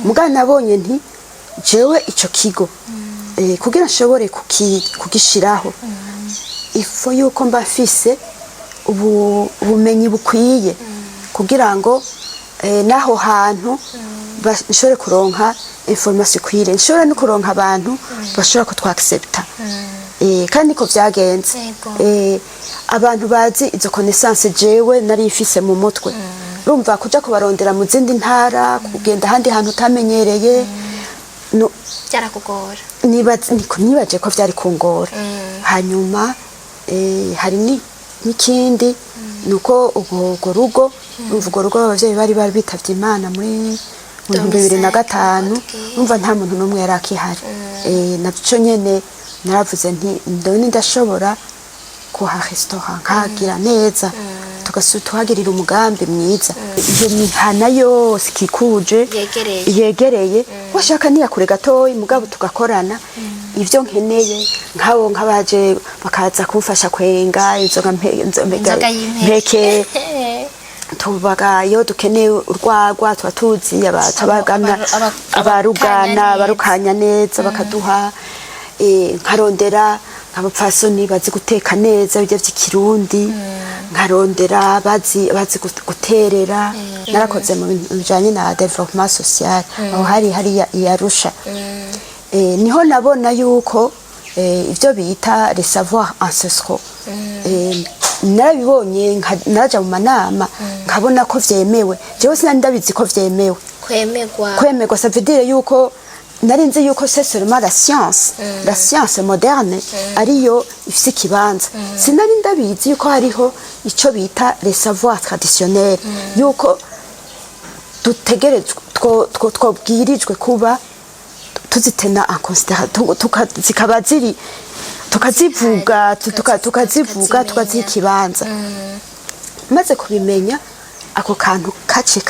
Mugabo nabonye nti jewe ico kigo, kugira nshobore kugishiraho, il faut yuko mba mfise ubumenyi bukwiye kugira ngo n'aho hantu nshobore kuronka information ikwiriye, nshobore no kuronka abantu bashobora kutwaccepta. Kandi niko vyagenze. Abantu bazi izo connaissance jewe nari mfise mu mutwe, urumva kuja kubarondera mu zindi ntara, kugenda ahandi hantu utamenyereye, no, Byarakugora. Niko nibaje ko vyari kungora. Hanyuma hari n'ikindi, nuko urwo rugo, urumva urwo rugo abavyeyi bari bitavye Imana muri mu 2005. Urumva nta muntu n'umwe yari akihari. Naco nyene naravuze nti ndone ndashobora kuha restaurant nkahagira neza, tuhagirira umugambi mwiza, iyo mihana yose ikikuje Yegereye. Yegereye, washaka niyakure gatoyi, mugabo tugakorana ivyo nkeneye, nk'abo nk'abaje bakaza kumfasha kwenga inzoga Inzoga y'impeke. Mpeke tubaga iyo dukeneye urwagwa, tuba tuzi abagana, abarugana, abarukanya. Abarukanya neza bakaduha. Nkarondera nk'abapfasoni bazi guteka neza ibiryo vy'ikirundi, nkarondera bazi guterera. Narakoze mu bintu bijanye na développement social aho hari hariya i Arusha. Niho nabona yuko ivyo bita les savoirs ancestraux, narabibonye, naraja mu manama nkabona ko vyemewe. Jewe sinari ndabizi ko vyemewe. Kwemegwa. Kwemerwa, ça veut dire yuko nari nzi yuko c'est seulement la science moderne ariyo ifise ikibanza. Sinari ndabizi yuko hariho ico bita les savoirs traditionnels, yuko dutegerezwa twobwirijwe kuba tuzitena en considération, zikaba ziri, tukazivuga, tukazivuga, tukaziha ikibanza. Maze kubimenya, ako kantu kaciye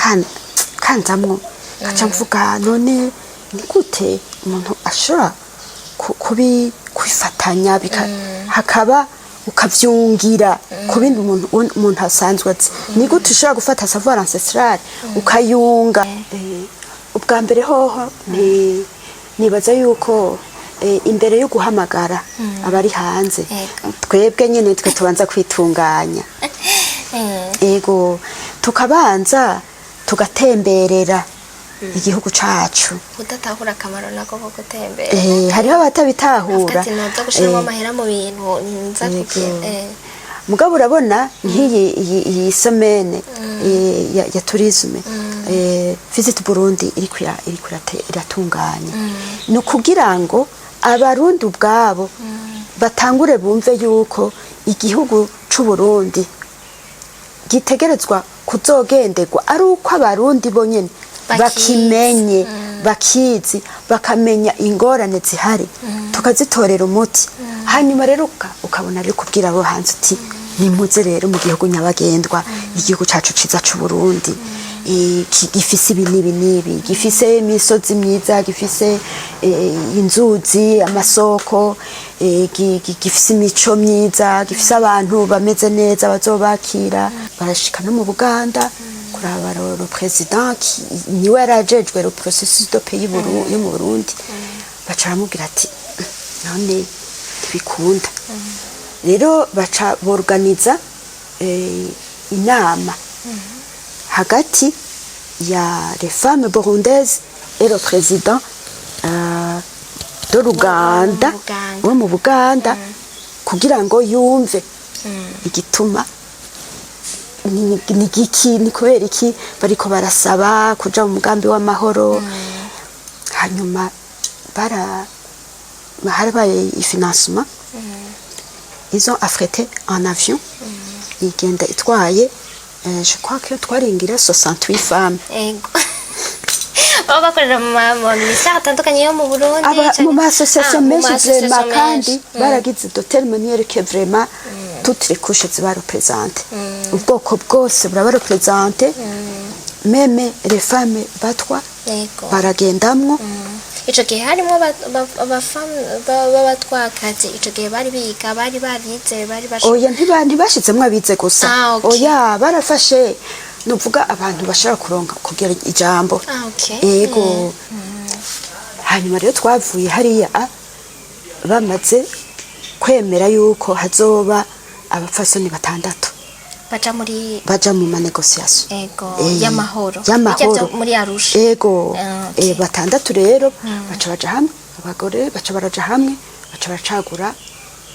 kanzamwo, kaca mvuga: none ni gute umuntu ashobora kubifatanya, hakaba ukavyungira ku bindi umuntu asanzwe azi? Ni gute ushobora gufata savoir ancestral ukayunga? Ubwa mbere hoho ni nibaza yuko imbere yo guhamagara abari hanze, twebwe nyene twe tubanza kwitunganya. Ego, tukabanza tugatemberera igihugu cacu. Udatahura akamaro nako ko gutembera. Hariho abatabitahura. Ati noza gushiramo amahera mu bintu nza kugira. Mugabo urabona nk'iyi iyi semaine ya tourisme, Visit Burundi iriko iratunganya, ni ukugira ngo Abarundi ubwabo batangure bumve yuko igihugu c'u Burundi gitegerezwa kuzogenderwa ari uko Abarundi bonyene bakizi. Bakimenye, bakizi, bakamenya ingorane zihari, tukazitorera umuti. Hanyuma rero ukabona rero kubwira abo hanze uti: nimuze rero mu gihugu nyabagendwa, igihugu cacu ciza c'u Burundi, gifise ibi n'ibi n'ibi, gifise imisozi myiza, gifise inzuzi, amasoko, gifise imico myiza, gifise abantu bameze neza bazobakira. Barashika no mu Buganda kuraba le président, niwe yarajejwe le processus de paix yo mu Burundi. Baca baramubwira ati: none ntibikunda. Rero baca borganiza inama hagati ya les femmes burundaises et le président de l'Uganda, Buganda. Wo mu Buganda, kugira ngo yumve igituma ni giki, ni kubera iki bariko barasaba kuja mu mugambi w'amahoro. Hanyuma bara harabaye financement, ils ont affrété en avion, igenda itwaye, je crois que twaringira 68 femmes. Ego, baba bakorera mu ministère atandukanye yo mu Burundi. Mu ma association Ah, mu menshi ma association vraiment, kandi menshi. Baragize de telle manière que vraiment toutes les couches ziba représentées, ubwoko bwose buraba représenté, même les femmes batwa baragendamwo. Ico gihe harimo abafamu b'abatwakazi, ico gihe bari biga, bari barize, bari Oya, ntibashizemwo abize gusa. Ah, okay. Oya, barafashe. Nuvuga abantu bashobora kuronka kugira ijambo. Ah, okay. Ego. Hanyuma rero twavuye hariya bamaze kwemera yuko hazoba abapfasoni batandatu baja muri baja mu ma négociations. Ego, y'amahoro. Y'amahoro. Bijya byo muri Arusha. Ego. Ah, okay. Batandatu rero baca baja hamwe, abagore baca baraja hamwe, baca baracagura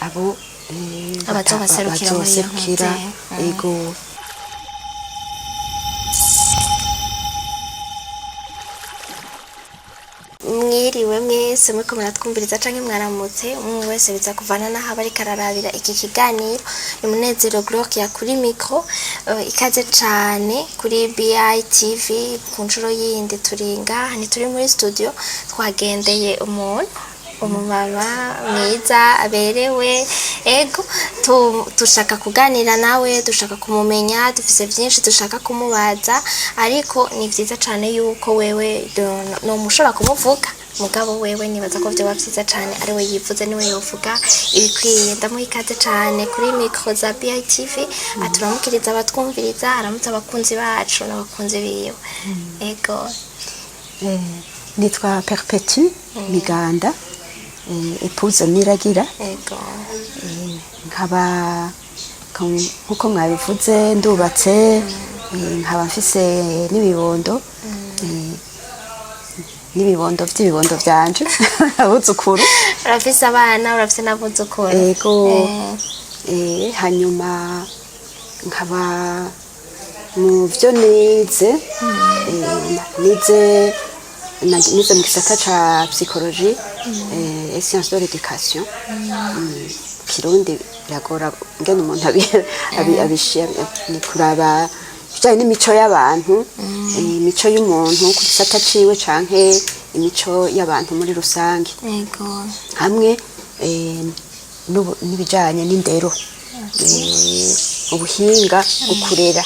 abo abazobaserukira muri iyo bazoserukira. ntuze. Ego. Mwiriwe mwese muriko muratwumviriza canke mwaramutse, umwe wese biza kuvana n'aho aba ariko ararabira iki kiganiro. Ni Munezero Gloria kuri micro. Ikaze cane kuri BITV ku nshuro yindi. Turi ngaha, ntituri muri studio, twagendeye umuntu, umumama mwiza aberewe. Ego, dushaka kuganira nawe, dushaka kumumenya, dufise byinshi dushaka kumubaza, ariko ni byiza cyane yuko wewe nomushobora kumuvuga, mugabo wewe nibaza ko vyoba vyiza cane ari we yivuze, niwe yovuga ibikwiye. Ndamuha ikaze cane kuri micro za BITV, aturamukiriza abatwumviriza, aramutse abakunzi bacu n'abakunzi biwe. Ego. Nitwa Perpétue Miganda, épouse Niragira. Ego. Nkaba nkuko mwabivuze ndubatse, nkaba mfise n'ibibondo, n'ibibondo vy'ibibondo vyanje, abuzukuru. Urafise abana, urafise n'abuzukuru. Ego. Hanyuma nkaba mu vyo nize, nize mu gisata ca psychologie et sciences de l'éducation. Kirundi biragora ngene umuntu ni kuraba ibijanye n'imico y'abantu, imico y'umuntu ku gisata ciwe canke imico y'abantu muri rusange, hamwe n'ibijanye n'indero, ubuhinga bwo kurera.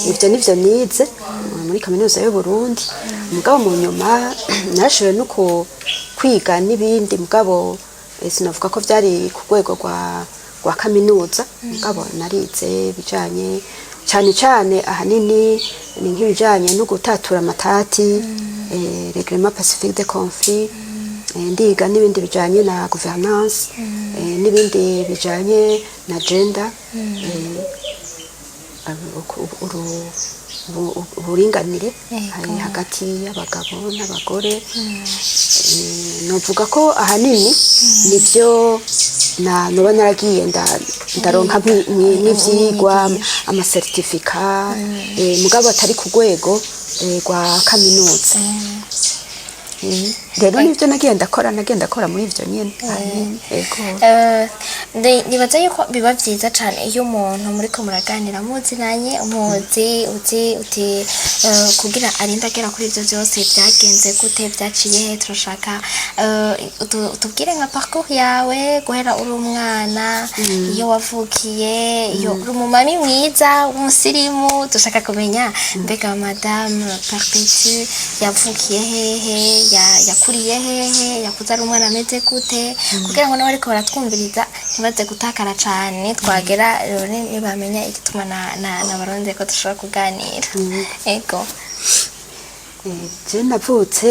Ivyo nivyo nize muri Kaminuza y'u Burundi. Mugabo mu nyuma narashoboye no kwiga n'ibindi, mugabo sinavuga ko vyari ku rwego rwa kaminuza. Mugabo narize ibijanye cane cane, ahanini ni nk'ibijanye no gutatura amatati, règlement pacifique des conflits. Ndiga n'ibindi bijanye na gouvernance, n'ibindi bijanye na gender, uburinganire hagati y'abagabo n'abagore. Novuga ko ahanini nivyo na noba naragiye ndaronka nk'ivyigwa, ama certificats, mugabo atari ku rwego rwa kaminuza. Rero nivyo nagiye ndakora, nagiye ndakora muri ivyo nyene ahanini. Ego. Nibaza yuko biba vyiza cane iyo umuntu muriko muraganira muzinanye, umuzi, uzi uti kugira arinde agera kuri ivyo vyose vyagenze gute, vyaciye he. Turashaka utubwire nka parcours yawe guhera uri umwana, iyo wavukiye, iyo uri umumami mwiza w'umusirimu. Dushaka kumenya mbega Madame Perpétue yavukiye hehe, yakuriye hehe, yakuze ari umwana ameze gute, kugira ngo n'abariko baratwumviriza ntibaze gutakara cane, twagera rero ntibamenya igituma na baronde ko dushobora kuganira. Ego. Je navutse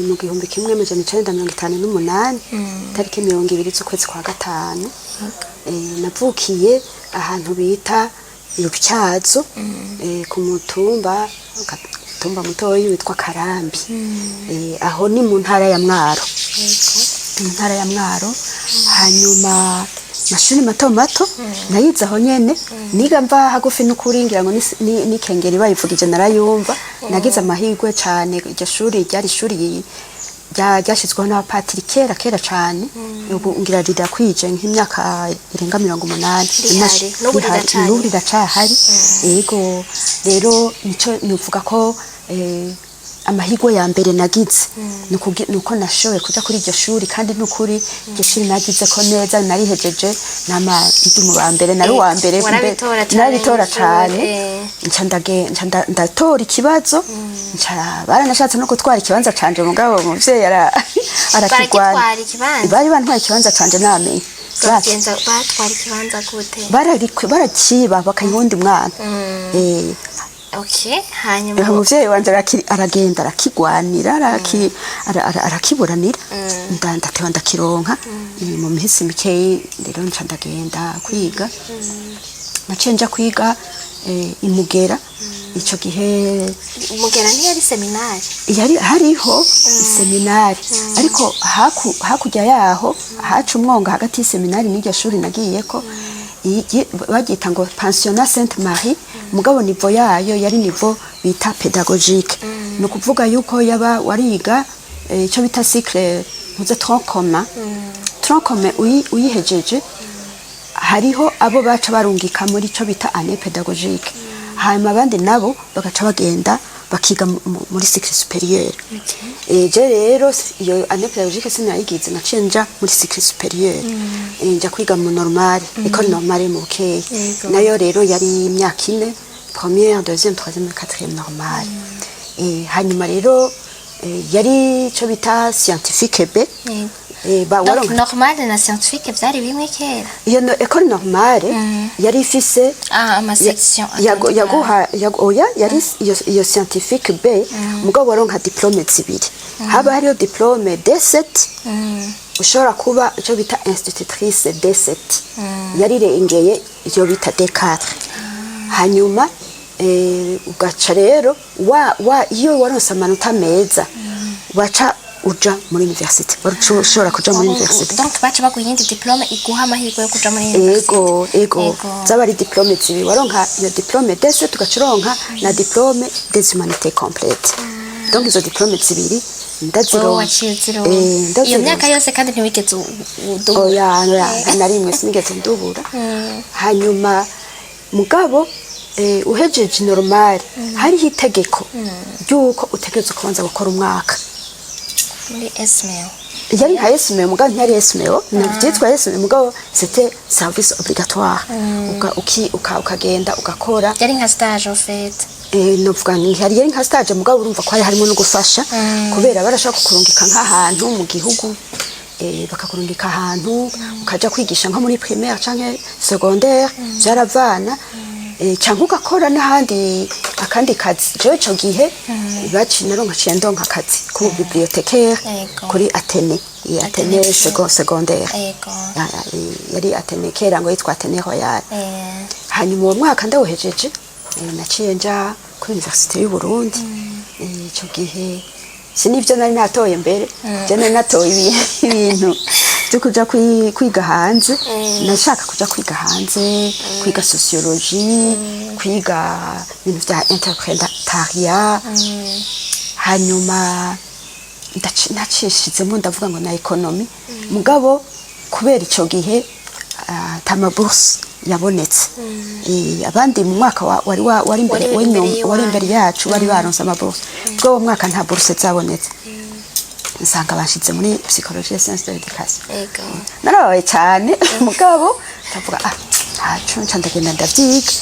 mu 1958, tariki 20 z'ukwezi kwa gatanu. Navukiye ahantu bita Rutyazo, ku mutumba, mutumba mutoyi witwa Karambi. Aho ni mu ntara ya Mwaro, mu ntara ya Mwaro. Hanyuma mashuri mato mato nayize aho nyene, niga mva hagufi n'ukuri, ngira ngo n'ikengeri bayivugije narayumva. Nagize amahirwe cane, iryo shuri ryari ishuri ryashyizweho n'abapatiri kera kera cane. Ubu ngira rirakwije nk'imyaka irenga 80. Rihari, n'ubu Rihari, riracari. n'ubu riracahari. Yego. Rero nico nuvuga ko amahirwe ya mbere nagize nuko nashoboye kuja kuri iryo shuri, kandi nukuri iryo shuri nagize ko neza, narihejeje nama ndi mu ba mbere, nari uwa mbere. Warabitora cane Narabitora mw'ishuri, cane. Nca ndatora ikibazo, nca baranashatse no gutwara ikibanza canje, mugabo umuvyeyi arakigwana. Baragitwara ikibanza? Bari bantwaye ikibanza canje namenye. Bagenza batwara ikibanza gute? Barakiba bakayiha uwundi mwana. Okay, hanyuma Umuvyeyi wanje aragenda arakigwanira, arakiburanira, ndateba ndakironka. Mu minsi mikeyi rero nca ndagenda kwiga. Naciye nja kwiga imugera ico gihe. Mugera ntiyari seminari? Yari hariho iseminari, ariko hakurya yaho haca umwonga hagati y'iseminari n'iryo shuri nagiyeko. Baryita ngo Pensionnat Sainte Marie, mugabo niveau yayo yari niveau bita pédagogique. Ni ukuvuga yuko yaba wariga ico bita cycle ntuze tronc commun. Tronc commun uyihejeje, hariho abo baca barungika muri ico bita année pédagogique, hanyuma abandi nabo bagaca bagenda bakiga muri cycle supérieur. Je rero iyo année pédagogique sinayigize, naciye nja muri cycle supérieur. Nja kwiga mu normale, école normale mu Bukeye. Nayo rero yari imyaka 4, première, deuxième, troisième, quatrième normale. Hanyuma rero yari ico bita scientifique B. Donc waronka normale na scientifique vyari bimwe kera? Iyo école normale yari ifise Ah, ama section yaguha oya, yari iyo scientifique B, mugabo waronka diplôme zibiri. Haba hariyo diplôme D7, ushobora kuba icyo bita institutrice D7, yarirengeye iyo bita D4. Hanyuma ugaca rero wa iyo waronse amanota meza, waca uja muri université, wari ushobora kuja muri université. Donc baca baguha iyindi diplôme iguha amahirwe yo kuja muri université? Ego. Ego. Zaba ari diplôme zibiri: waronka iyo diplôme D7, ugaca uronka na diplôme des humanités complètes. Donc izo diplôme zibiri ndazironka. Wowe waciye uzironka. Eh, Iyo ndazironka. myaka yose kandi ntiwigeze udubura? Oya, nta na rimwe, sinigeze ndubura. Hanyuma mugabo uhejeje normale, hariho itegeko ry'uko utegerezwa kubanza gukora umwaka muri ESMEO. Yari nka ESME, mugabo ntiyari ESMEO, byitwa ESME, mugabo c'était service obligatoire. Ukagenda ugakora. Yari nka stage en fait? Novuga nti yari nka stage, mugabo urumva ko hari harimo no gufasha, kubera barashaka kukurungika nk'ahantu mu gihugu, bakakurungika ahantu ukaja kwigisha nko muri primaire canke secondaire, vyaravana, canke ugakora n'ahandi akandi kazi. Jewe ico gihe baci naronka, ciye ndonka akazi ku bibliothécaire kuri Athénée, iyi Athénée secondaire. Yari Athénée kera, ngo yitwa Athénée Royal. Hanyuma uwo mwaka ndawuhejeje, naciye nja kuri Université y'u Burundi. Ico gihe si nivyo nari natoye mbere, je nari natoye ibintu byo kuja kwiga hanze. Nashaka kuja kwiga hanze, kwiga sociologie, kwiga ibintu vya interprétariat. Hanyuma nacishizemo ndavuga ngo na économie, mugabo kubera ico gihe ata ma bourse yabonetse. Abandi mu mwaka wari imbere Wari imbere wari imbere y'iwanyu. yacu bari baronse ama bourse. Twe uwo mwaka nta bourse zabonetse, nsanga bashize muri psychologie et sciences de l'éducation. Narababaye cyane, mugabo ndavuga: "Ah, ntaco." Nca ndagenda ndavyiga.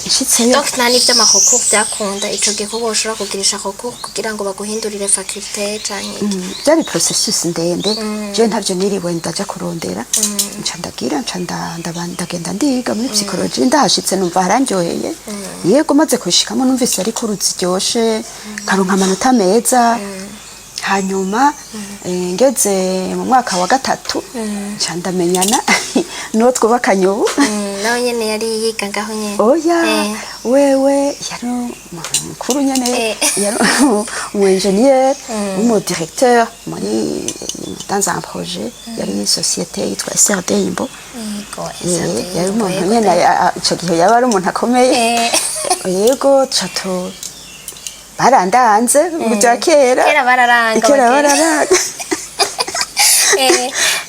Nshitseyo Donc nta n'ivy'ama concours byakunda ico gihe, kuko ushobora kugirisha concours kugira ngo baguhindurire faculté canke iki? Byari processus ndende, je ntavyo niriwe ndaja kurondera. Nca ndagira nca ndagenda ndiga muri psychologie. Ndahashitse numva harandyoheye. Yego, maze kubishikamo numvise ariko ziryoshe, nkaronka amanota meza. Hanyuma ngeze mu mwaka wa gatatu, nca ndamenyana n'uwo twubakanye ubu. Nawe nyene yari yiga ngaho nyene? Oya. Wewe yari umuntu mukuru nyene. Yari umu ingénieur, umu directeur muri dans un projet, yari société yitwa SRD Imbo. Yari umuntu nyene, ico gihe yaba ari umuntu akomeye. Yego, cato barandanze mu bya kera. Kera bararanga. Kera abakera. Bararanga.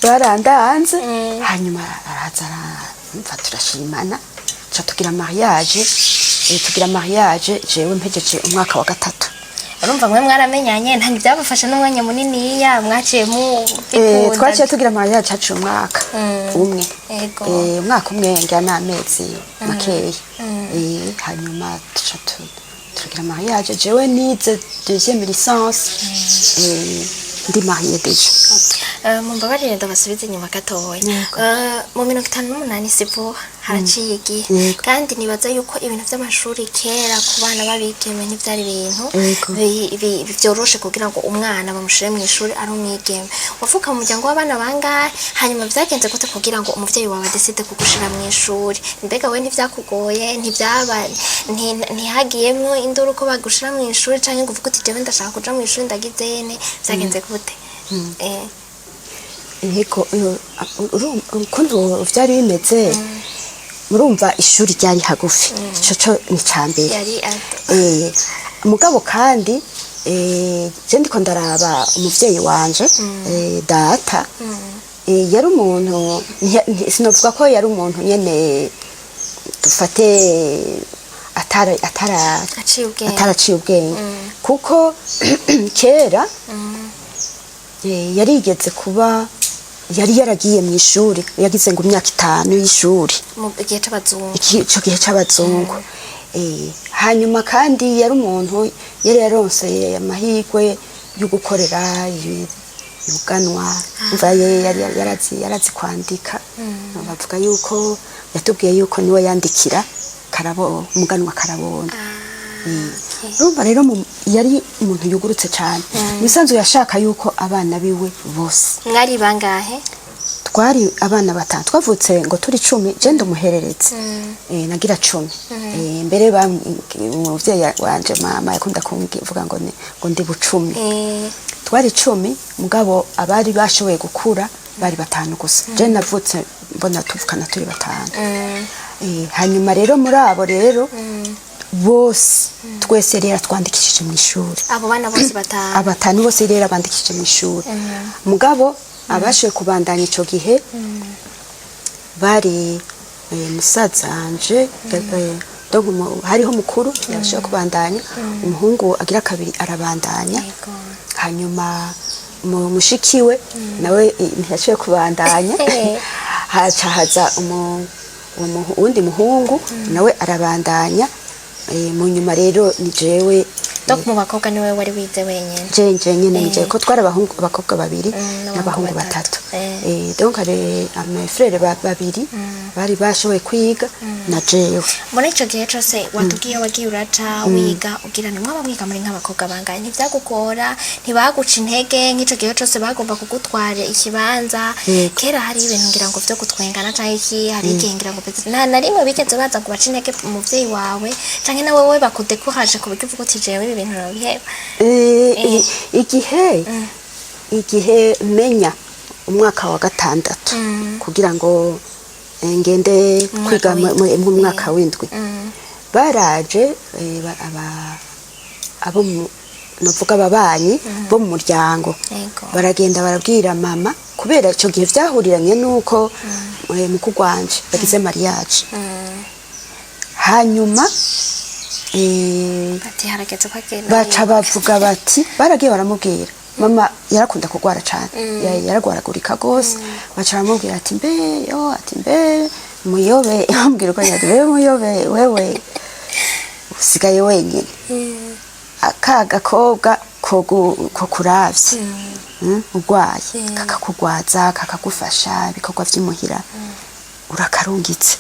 Barandanze. Hanyuma araza aramva, turashimana, ca tugira mariage. Tugira mariage jewe mpejeje umwaka wa gatatu. Urumva mwe mwaramenyanye, nta ntibyabafasha n'umwanya muniniya, mwaciye mu bikunda. Twaciye tugira mariage haciye umwaka umwe. Umwaka umwe ngira n'amezi makeya. Hanyuma tuca turagira mariage. Jewe nize deuxième licence, ndi mariée déjà. Mumbabarire ndabasubize inyuma gatoya. Yego. Mu 58 si vuba. Haraciye igihe. Yego. Kandi nibaza yuko ibintu vy'amashuri kera ku bana b'abigeme ntivyari ibintu vyoroshe kugira ngo umwana bamushire mu ishuri ari umwigeme. Wavuka mu muryango w'abana bangahe? Hanyuma vyagenze gute kugira ngo umuvyeyi wawe adécide kugushira mu ishuri? Mbega we ntivyakugoye? Ntivyaba ntihagiyemwo induru ko bagushira mu ishuri, canke ngo uvuge uti: "Jewe ndashaka kuja mu ishuri, ndagizene"? Vyagenze gute? Yego, ukuntu vyari bimeze, murumva ishuri ryari hagufi, ico co ni ca mbere. Yari ato. Mugabo kandi je ndiko ndaraba umuvyeyi wanje, data, yari umuntu sinovuga ko yari umuntu nyene dufate atara aciye ubwenge. Ataraciye ubwenge, kuko kera yarigeze kuba yari yaragiye mu ishuri, yagize ngo imyaka 5 y'ishuri. Mu gihe c'abazungu. Ico gihe c'abazungu. Hanyuma kandi yari umuntu yari yaronse amahirwe yo gukorera ibiganwa. Umva, ye yari yarazi kwandika. Bavuga yuko yatubwiye yuko niwe yandikira Karabo, umuganwa Karabona. Urumva rero yari umuntu yugurutse cyane. Mu bisanzwe yashaka yuko abana biwe bose. Mwari bangahe? Twari abana batanu. Twavutse ngo turi 10, je ndumuhereretse. Nagira 10. Mbere umuvyeyi wanje mama yakunda kuvuga ngo ngo ndi bucumi. Twari 10, mugabo abari bashoboye gukura bari batanu gusa. Je navutse mbona tuvukana turi batanu. Hanyuma rero muri abo rero bose, twese rero twandikishije mu ishuri. Abo bana bose batanu? Abatanu bose rero bandikishije mu ishuri, mugabo abashoboye kubandanya ico gihe bari musaza wanje, donc hariho mukuru yabashoboye kubandanya, umuhungu agira kabiri arabandanya. Hanyuma mushikiwe nawe ntiyashoboye kubandanya. Haca haza uwundi muhungu nawe arabandanya. Mu nyuma rero ni jewe. Donc mu bakobwa niwe wari wize wenyene? Je nyene nije, ko twari abahungu, abakobwa babiri n'abahungu n'abahungu batatu. batatu. Donc hari ama frères babiri bari bashoboye kwiga na jewe. Muri ico gihe cose watubwiye wagiye uraca wiga, ugira ni mwaba mwiga muri nk'abakobwa bangahe? Ntivyagugora? Ntibaguca intege nk'ico gihe cose bagomba kugutwara ikibanza? Yego. Kera hari ibintu ngira ngo vyo gutwengana canke iki, hari igihe ngira ngo nta na rimwe bigeze baza ngo bace intege umuvyeyi wawe, canke nawe we bakudécourage ku buryo uvuga uti: "Jewe ibi bintu nobiheba"? Igihe menya umwaka wa gatandatu kugira ngo ngende Umwaka kwiga w'indwi. mu mwaka w'indwi, baraje abo novuga ababanyi bo mu muryango. Baragenda barabwira mama, kubera icyo gihe vyahuriranye nuko mukuru wanje bagize mariage. Hanyuma Ati harageze ko agenda. Baca bavuga bati, baragiye baramubwira, mama yarakunda kurwara cyane, yaragwaragurika gose. Baca baramubwira ati: "Mbe yo," ati: "mbe muyobe," bamubwira uko nyine, "mbe muyobe, wewe usigaye wenyine, aka gakobwa ko kuravye urwaye, kakakugwaza, kakagufasha ibikorwa vy'imuhira, urakarungitse,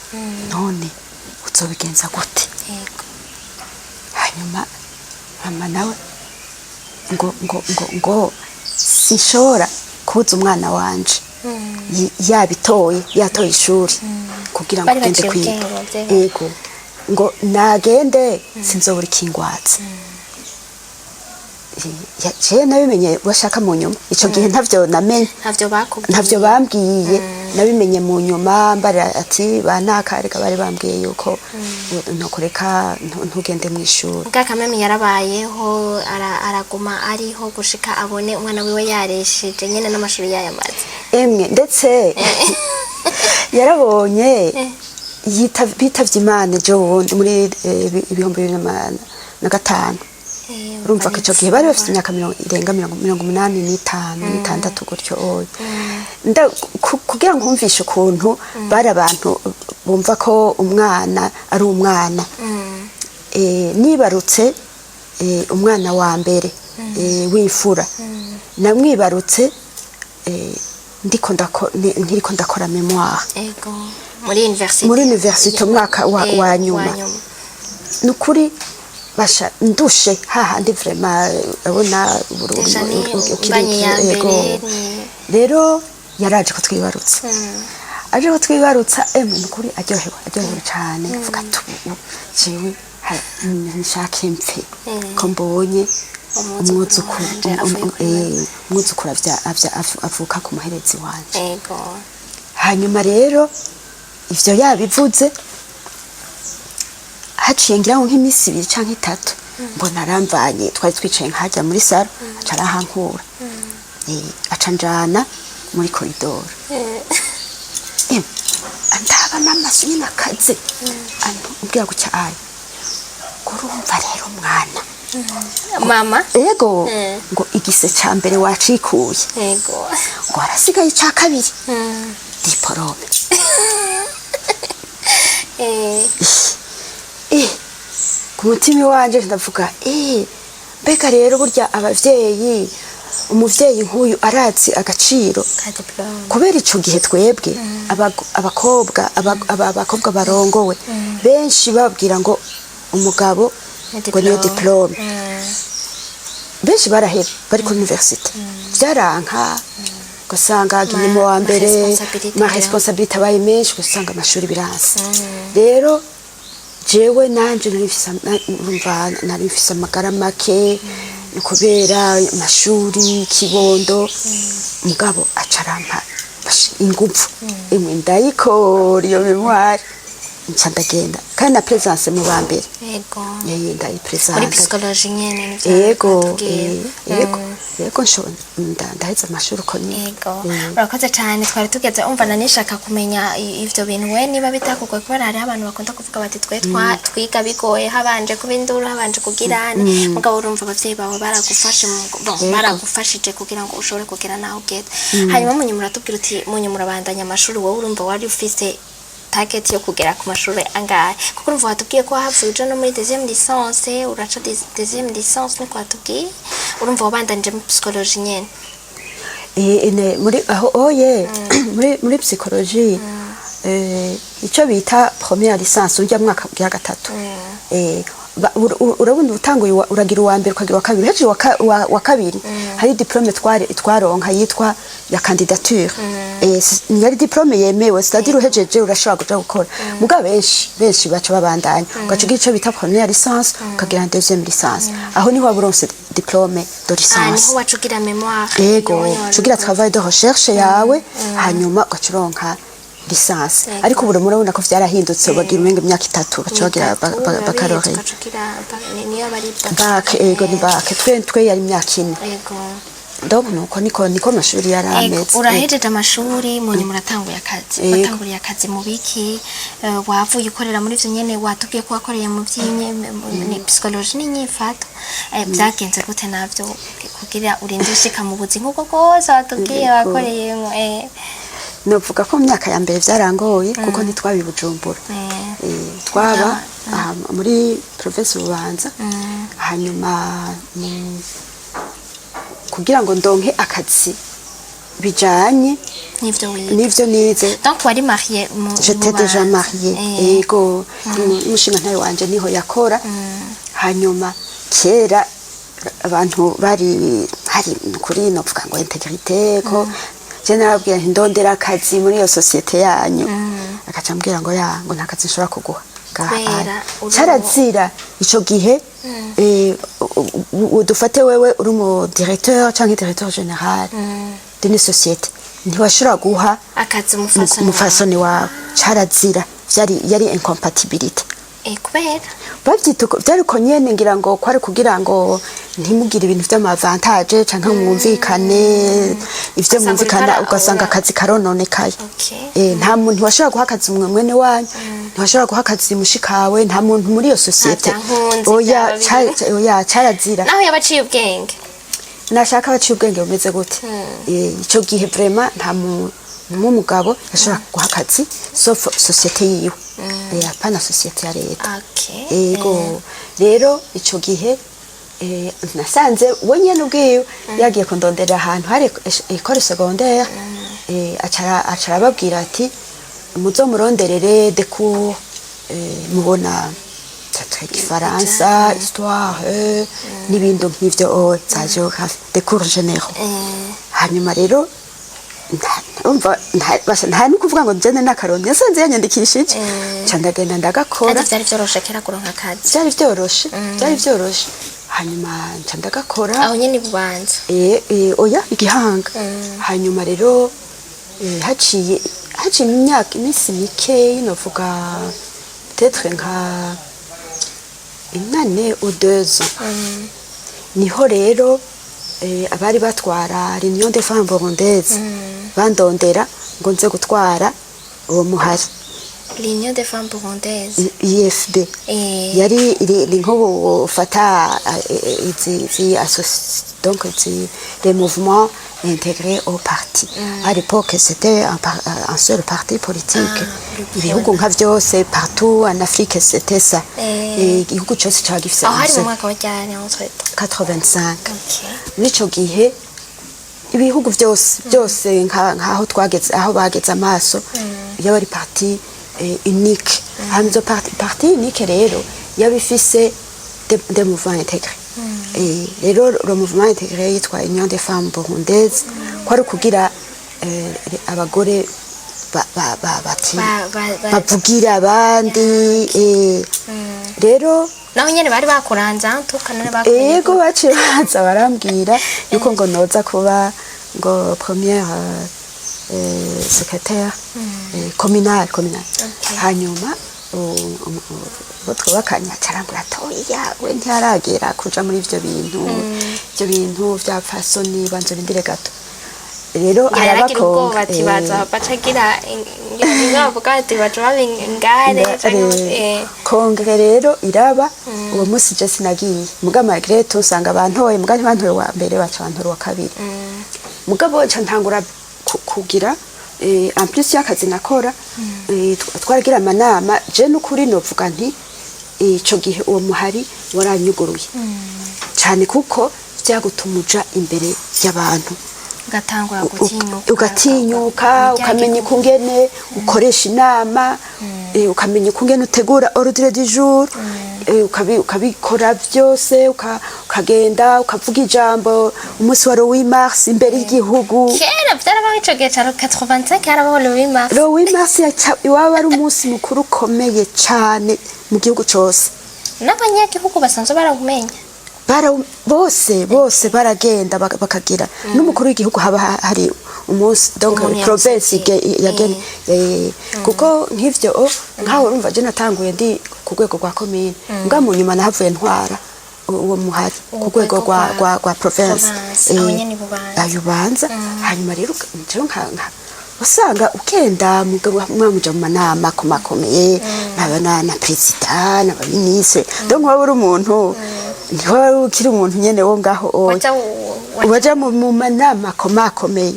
none uzobigenza gute?" Hanyuma mama nawe ngo sinshobora kubuza umwana wanje yabitoye, yatoye ishuri kugira ngo Bari agende baciye kwiga. ubwenge abavyeyi bawe. Ego, ngo nagende, sinzobura ikingwatsa. Jewe nabimenye washaka mu nyuma, ico gihe ntavyo namenye. Ntavyo bakubwiye? Ntavyo bambwiye, nabimenye mu nyuma. Mbarira ati: "Banaka, reka bari bambwiye yuko ntokureka ntugende mu ishuri." Bwa kameme yarabayeho, araguma ariho gushika abone umwana wiwe yaresheje nyene n'amashuri yayamaze. Emwe, ndetse yarabonye bitavye Imana ejo bundi muri 2005. Urumva ko ico gihe bari bafite imyaka irenga 85, 86 gutyo. Oya, kugira ngo nkumvishe ukuntu bari abantu bumva ko umwana ari umwana. Nibarutse umwana wa mbere w'imfura, namwibarutse ndiko nkiriko ndakora mémoire. Muri université. Muri université umwaka wa nyuma. Nukuri basha ndushe hahandi vraiment urabona. Déjà ni imbanyi ya mbere Rero yaraje ko twibarutsa, aje ko twibarutsa, emwe nukuri aryohewe, aryohewe cane, avuga ati: "Ubu jewe nshake mpfe ko mbonye umwuzukuru umwuzukuru wanje avuye kuri wewe." Umwuzukuru avuka ku muherezi wanje. Hanyuma rero ivyo yabivuze, haciye ngira ngo nk'iminsi 2 canke 3, mbona aramvanye, twari twicaye nkajya muri salon, aca arahankura, aca njana muri koridoro. Andaba n'amaso nyine akaze, ambwira gutya ayo ngo: "Urumva rero mwana." Mama. Ego. Ngo: "Igise ca mbere wacikuye." Ngo: "Harasigaye ica kabiri, diplôme." Ku mutima wanje ndavuga: "Mbega rero burya abavyeyi, umuvyeyi nk'uyu arazi agaciro ka diplôme." Kubera ico gihe twebwe abakobwa abakobwa barongowe benshi babwira ngo umugabo ngo niyo diplôme. Benshi baraheba bari kuri université, vyaranka, ugasanga agiye mu wa mbere, responsabilité ma rero. Responsabilité abaye menshi, ugasanga amashuri biranse. Rero jewe nanje nari mfise urumva nari mfise amagara make kubera amashuri, kibondo, mugabo aca arampa inguvu, imwe ndayikora iyo mémoire, nca ndagenda kandi na présence mu ba mbere. Ndayipresenta. Muri psychologie nyene nivyo Yego. watubwiye. Yego, yego, ndaheza amashuri uko nyene. Yego, urakoze cyane. Twari tugeze, umva nanishaka kumenya ivyo bintu we niba bitakugoye, kubera hariho abantu bakunda kuvuga bati: "Twe twiga bigoye, habanje kuba induru, habanje kugirane." Mugabo urumva abavyeyi bawe baragufashe bon, baragufashije kugira ngo ushobore kugera naho ugeze. Hanyuma munyuma uratubwira uti munyuma urabandanya amashuri. Wowe urumva wari ufise target yo kugera ku mashuri angahe? Kuko urumva watubwiye ko wahavuye uja no muri deuxième licence, uraca deuxième licence, niko watubwiye. Urumva wabandanije muri psychologie nyene? Muri aho oye, muri psychologie, icyo bita première licence, urya mwaka bwa gatatu, urabona utanguye uragira uwa mbere, ukagira uwa kabiri, uhejeje wa kabiri, hari diplôme twari twaronka yitwa ya candidature. Yari diplôme yemewe, c'est-à-dire uhejeje urashobora kuja gukora. Mugabo benshi benshi baca babandanya, ugaca ugira ico bita première licence, ukagira deuxième licence, aho niho waba uronse diplôme de licence. Niho waca ugira mémoire. Ego. Iyo Ugira travail de recherche yawe, hanyuma ugaca uronka licence. Yego. Ariko ubu murabona ko vyarahindutse, bagira umenga imyaka 3 baca bagira Itatu, urabizi, baccalauréat. ugaca ugira niyo aba ari Bac, ego, ni bac. Twe yari imyaka 4. Donc nuko niko amashuri yari ameze. Urahejeje amashuri, munyuma uratanguye akazi. Yego. Watanguriye akazi mu biki? Wavuye ukorera muri ivyo nyene watubwiye ko wakoreye mu vy'inye ni psychologie n'inyifato. Vyagenze gute navyo kugira urinde ushika mu buzi nk'ubwo bwose watubwiye wakoreyemo? Novuga ko mu myaka ya mbere vyarangoye, kuko ntitwaba i Bujumbura. Twaba aha muri province Bubanza. Hanyuma kugira ngo ndonke akazi bijanye n'ivyo wiga, n'ivyo nize. Donc wari marié mu J'étais déjà Bubanza. mariée. Ego, umushingantahe wanje niho yakora. Hanyuma kera abantu bari hari kuri novuga ngo intégrité, ko je narabwira nti: "Ndondera akazi muri iyo société yanyu." Akaca ambwira ngo ya ngo nta kazi nshobora kuguha ngaha. Kubera Carazira ico gihe, dufate wewe uri umu directeur canke directeur général d'une société, ntiwashobora guha akazi umufasoni. Umufasoni wawe, carazira, vyari yari incompatibilité. Kubera? Bavyita uko vyari uko nyene, ngira ngo kwari kugira ngo ntimugire ibintu vy'amavantage canke mwumvikane ivyo Ugasanga mwumvikana, uriko ugasanga akazi karononekaye. Nta muntu washobora guha akazi mwene wanyu, ntiwashobora guha akazi mushikawe, nta muntu muri iyo société. Vyankunze Oya. vyaba Oya, carazira. Naho yabaciye ubwenge. Nashaka baciye ubwenge bumeze gute. Ico gihe vraiment nta muntu w'umugabo yashobora guha akazi sauf société yiwe, apana société ya leta. Ego, rero ico gihe nasanze we nyene ubwiwe yagiye kundonderera ahantu hari école secondaire, aca arababwira ati Muzomuronderere des cours, mubona peut-être igifaransa, histoire, n'ibindi nk'ivyo, za géographie, des cours généraux. Hanyuma rero urumva basha, nta no kuvuga ngo njene n'akarongo yasanze yanyandikishije, nca ndagenda ndagakora. Kandi vyari vyoroshe kera kuronka akazi. Byari vyoroshe, byari vyoroshe. Hanyuma nca ndagakora. Aho nyene Bubanza? Oya, igihanga. Hanyuma rero haciye imyaka, iminsi mikeyi, novuga peut-être nka une année ou 2 ans, niho rero abari batwara l'Union des femmes burundaises bandondera ngo nze gutwara uwo muhari. L'Union des femmes burundaises? UFB. Yari ni nk'ubu ufata izi donc izi les mouvements intégrés au parti. À l'époque, c'était un seul parti politique. Ah, le Ibihugu nka vyose, partout en Afrique, c'était ça. Igihugu cyose caba gifise Aho un hari mu seul. mwaka wa ryari entre temps? 85. Okay. Muri ico gihe ibihugu byose byose, nkaho twageze, aho bageze amaso, yaba ari parti unique. Hanyuma izo parti unique rero yaba ifise des mouvements intégrés. Rero le mouvement intégré yitwa Union des femmes burundaises, ko ari ukugira abagore bavugira abandi. Rero Naho nyene bari bakuranze antuka none bakumenye? Ego, baciye baza barambwira yuko ngo noza kuba ngo première secrétaire communal. Hanyuma uwo twubakanye acarambwira ati: "Oya, we ntiharagera kuja muri ivyo bintu, ivyo bintu vya fasoni, banza urindire gato." Rero Ngira yaragira ubwoba haraba ati baza bacagira ngira bavuga ati baca baba ingare canke Congrès rero iraba uwo munsi, je sinagiye, muga malgré tout usanga bantoye, muga ntibantoye wa mbere, baca bantora uwa kabiri. Mugabo nca ntangura kugira, en plus y'akazi nakora, twaragira amanama. Je n'ukuri novuga nti ico gihe uwo muhari waranyuguruye cane, kuko vyagutuma uja imbere y'abantu. Ugatangura gutinyuka. Ugatinyuka, ukamenya ukungene ukoresha inama, ukamenya ukungene utegura ordre du jour, ukabikora byose, ukagenda ukavuga ijambo umunsi wa le 8 mars imbere y'igihugu. Kera vyarabaho, ico gihe ca 85 harabaho le 8 mars. Le 8 mars iwaba ari umunsi mukuru ukomeye cane mu gihugu cose. N'abanyagihugu basanzwe barawumenya. Bose bose baragenda, bakagira n'umukuru w'igihugu, haba hari umunsi, donc Umuntu province yamuserukiye. Yagene, kuko nk'ivyo nkaho urumva je natanguye ndi ku rwego rwa commune, mbwa mu nyuma nahavuye ntwara uwo muhari ku rwego rwa province. Province, aho nyene i Bubanza. Ayo Bubanza. Hanyuma rero jewe usanga ugenda mugabo mwamuja mu manama akomakomeye, naba na perezida n'abaministre, donc waba uri umuntu, ntiwaba ukiri umuntu nyene wo ngaho oya. Waja Waja mu manama akomakomeye.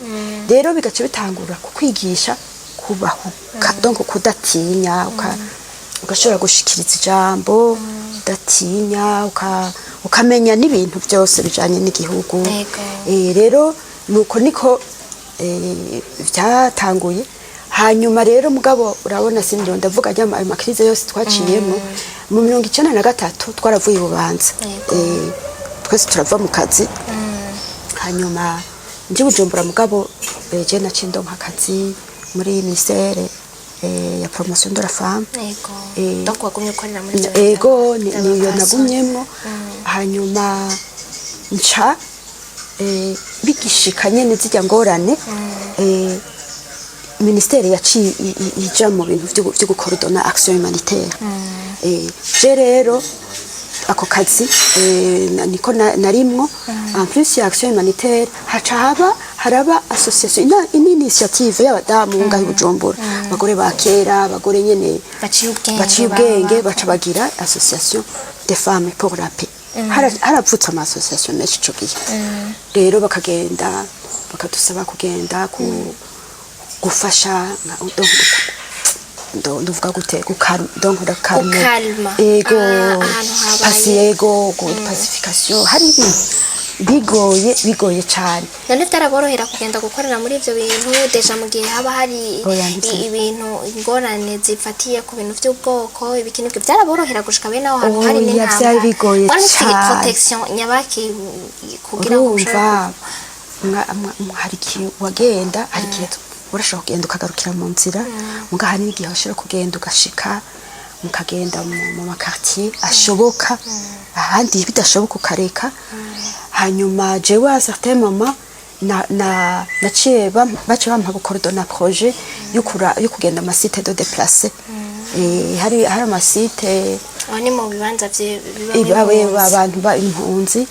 Rero bigaca bitangura kukwigisha kubahuka, donc kudatinya, ugashobora gushikiriza ijambo udatinya, ukamenya n'ibintu byose bijanye n'igihugu. Rero nuko niko vyatanguye. Hanyuma rero mugabo urabona, sindiro ndavuga ayo ma crises yose twaciyemo. Mu 93 twaravuye i Bubanza. Twese turava mu kazi, hanyuma ndi Bujumbura, mugabo je naciye ndonka akazi muri ministère ya promotion de la femme. Donc wagumye ukorera muri ivyo Ego, vy'abapfasoni. Niyo nagumyemwo. Hanyuma nca bigishika nyene zirya ngorane, ministère yaciye ija mu bintu vyo gucoordonna action humanitaire. Je rero ako kazi niko narimwo. En plus ya action humanitaire, haca haba haraba association, ina initiative y'abadamu ngaho i Bujumbura, abagore ba kera, abagore nyene baciye ubwenge. Baciye ubwenge. Baba baca bagira association des femmes pour la paix. Haravutse ama association menshi ico gihe. Rero bakagenda bakadusaba kugenda ku gufasha donc nduvuga gute, donc gucalmer. Gucalma. Ego. Ah, ahantu habaye. Pasi, ego, pacification, hari ibintu. Bigoye, bigoye cyane. None byaraborohera kugenda gukorera muri ivyo bintu déjà mu gihe haba hari Oya, ntibyo. Ibintu, ingorane zifatiye ku bintu by'ubwoko, ibiki n'ibyo, byaraborohera gushika bene aho hantu hari Oya, n'intambara? vyari bigoye Mwari mufite cane. protection nyabaki kugira ngo Urumva, mushobore hari igihe wagenda, hari igihe urashobora kugenda ukagarukira mu nzira, muga hari n'igihe ushobora kugenda ugashika, mukagenda mu ma quartier ashoboka, ahandi bidashoboka ukareka. Hanyuma jewe à certain moment na naciye baciye bampa gu coordonna projet yo kugenda ama site de déplacés. Hari ama site Aho ni mu bibanza biba ibawe impunzi. Abantu ba impunzi,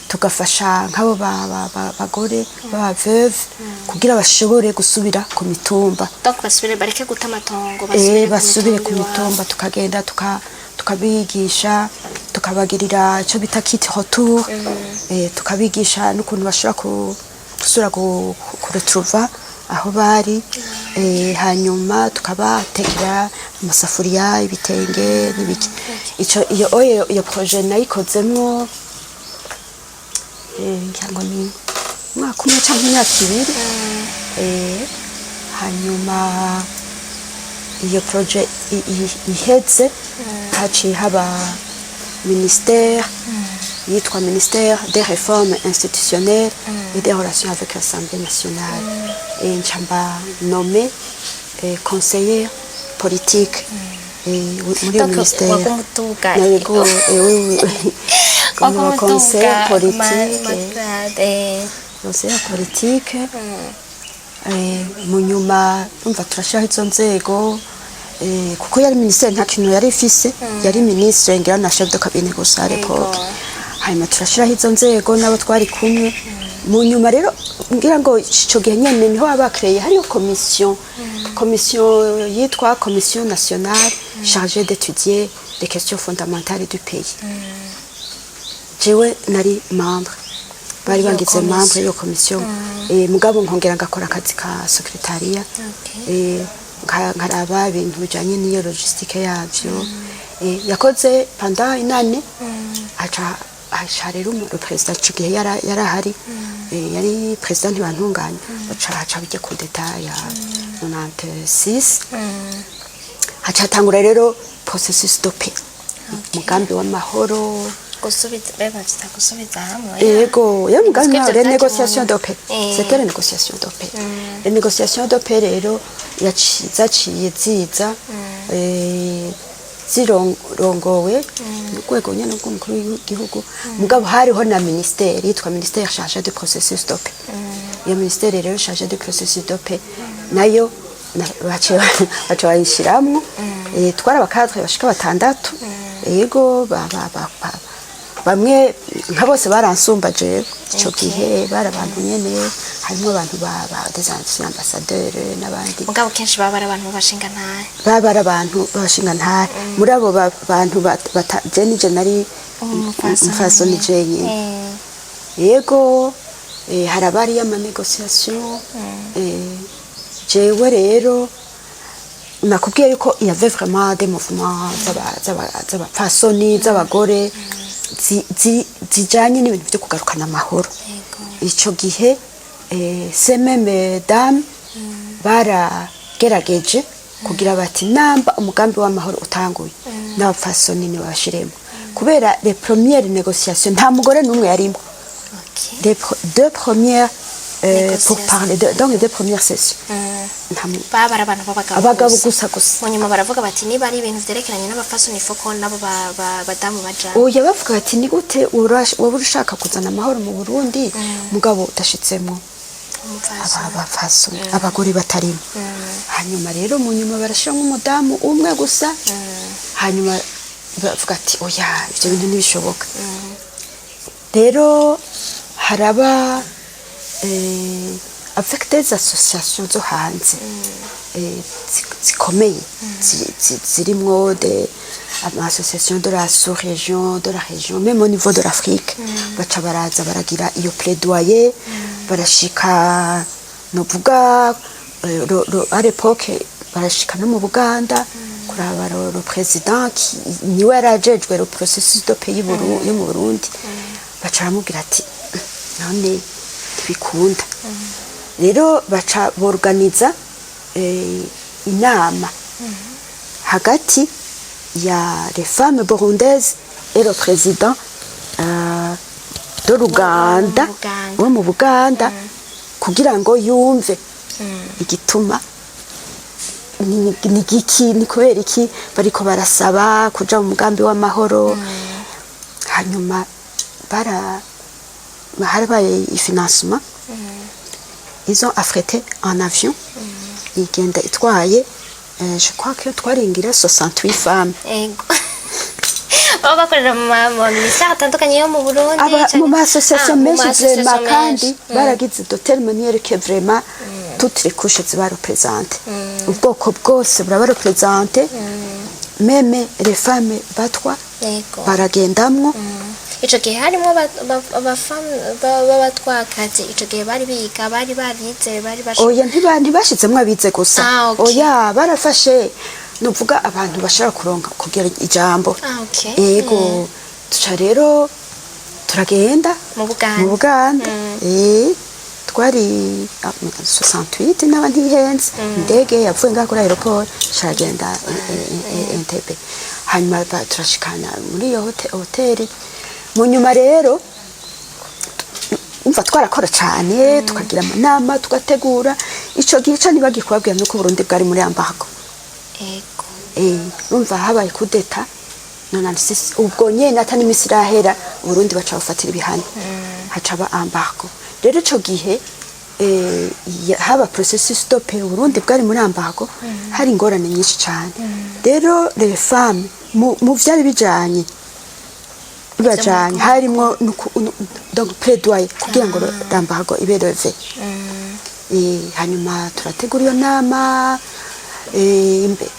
tugafasha nk'abo bagore baba veuve kugira bashobore gusubira ku mitumba. Donc basubire, bareke guta amatongo, basubire ku iwabo. mitumba. Tukagenda tukabigisha, tukabagirira icyo bita kit retour, tukabigisha n'ukuntu bashobora gusubira kuretrouva aho bari, hanyuma tukabatekera amasafuriya, ibitenge n'ibiki. Ico iyo oyo iyo projet nayikozemwo, ngira ngo ni umwaka umwe cyangwa imyaka 2. Hanyuma iyo projet iheze, haciye haba ministère yitwa ministère des Réformes institutionnelles et des Relations avec l'Assemblée nationale, et nca mba nommé conseiller politique muri iyo Donc, ministère. Waguma uduga. Yego, oui, oui. Waguma Conseiller uduga politique. Ma grade. Conseiller politique. Mu nyuma umva turashiraho izo nzego, kuko yari ministère, nta kintu yari ifise, yari ministre ngira na chef de cabinet gusa à l'époque. Hanyuma turashiraho izo nzego n'abo twari kumwe. Mu nyuma rero, ngira ngo ico gihe nyene niho baba créé, hariyo commission yitwa Commission nationale chargée d'étudier les questions fondamentales du pays. Jewe nari membre, bari Iyo bangize commission. membre y'iyo commission, mugabo nkongera ngakora akazi ka secrétariat, nkaraba ibintu bijanye n'iyo logistique yavyo. Yakoze pendant inane, aca rero le président ico gihe yarahari, yari président Ntibantunganya, aca haca bijya coup d'état ya 96, haca hatangura rero processus de paix, umugambi w'amahoro. Gusubiza, be bavyita gusubiza hamwe. Ego, yo mugambi Parce que w'amahoro, ivyo les négociations de paix. C'était les négociations de paix. Les négociations de paix rero zaciye ziza, zirongowe n'urwego nyene rw'umukuru w'igihugu, mugabo hariho na ministère yitwa ministère chargé du processus de paix. Iyo ministère rero chargée du processus de paix nayo baciye bayishiramwo. Twari aba cadre bashika batandatu. Yego, bamwe nka bose baransumba jewe ico gihe, bari abantu nyene harimo abantu ba des anciens ambassadeurs n'abandi. Mugabo kenshi baba ari abantu b'abashingantahe. Baba ari abantu b'abashingantahe. Muri abo bantu je nije nari Umupfasoni. Umupfasoni jenyine. Yego, haraba hariyo ama négociation. Jewe rero nakubwiye yuko il y avait vraiment des mouvements z'abapfasoni, z'abagore, zijanye n'ibintu byo kugarukana amahoro. Ico gihe, ces mêmes dames baragerageje kugira bati namba umugambi w'amahoro utanguye, n'abapfasoni ntibabashiremo, kubera les premières négociations nta mugore n'umwe yarimo. Les deux premières pour Négociations. parler de, donc les deux premières sessions nta Baba ari abantu b'abagabo. Abagabo gusa gusa. Mu nyuma baravuga bati niba ari ibintu vyerekeranye n'abapfasoni, faut ko nabo badamu baja. Oya, bavuga bati ni gute woba ushaka kuzana amahoro mu Burundi, mugabo udashitsemo Umupfasoni. Abapfasoni, abagore batarimo. Hanyuma rero mu nyuma barashiramo umudamu umwe gusa. Hanyuma bavuga ati oya, ibyo bintu ntibishoboka. Rero haraba, avec des associations zo hanze, zikomeye, zirimwo de ama association de la sous-région, de la région, même au niveau de l'Afrique, baca baraza baragira iyo plaidoyer, barashika novuga, à l'époque barashika no mu Buganda kuraba le président niwe yari ajejwe le processus de paix yo mu Burundi. Baca baramubwira ati None ntibikunda. Rero baca borganiza inama hagati ya les femmes burundaises et le président de l'Uganda, Buganda. Wo mu Buganda, kugira ngo yumve igituma ni giki, ni kubera iki bariko barasaba kuja mu mugambi w'amahoro. Hanyuma harabaye financement, ils ont affrété un avion, igenda itwaye, je crois que twaringira 68 femmes. Ego, baba bakorera mu ministère atandukanye yo mu Burundi? Mu ma association Ah, mu menshi ma association vraiment, kandi menshi. Baragize de telle manière que vraiment toutes les couches ziba représentées, ubwoko bwose buraba représenté, même les femmes batwa baragendamwo. Ico gihe harimo abafamu b'abatwakazi, ico gihe bari biga, bari barize, bari Oya, ntibashizemwo abize gusa. Ah, okay. Oya, barafashe nuvuga abantu bashobora kuronka kugira ijambo. Ah, okay. Yego, tuca rero turagenda Mu Buganda. Mu Buganda. Twari 68 n'aba ntihenze, indege yavuye ngaha kuri aéroport caragenda Entebbe. Hanyuma turashikana muri iyo hoteli. Mu nyuma rero, umva, twarakora cyane, tukagira amanama, tugategura. Ico gihe ca ntibagikubabwira nuko Burundi bwari muri embargo. Urumva habaye kudeta 96, ubwo nyene ata n'imisi irahera Burundi baca bafatira ibihano, haca ba embargo. Rero ico gihe haba processus de paix, Burundi bwari muri embargo, hari ingorane nyinshi cyane. Rero les femmes mu vyari bijanye bibajanye harimwo donc plaidoyer kugira ngo l'embargo ibe levée. Hanyuma turategura iyo nama,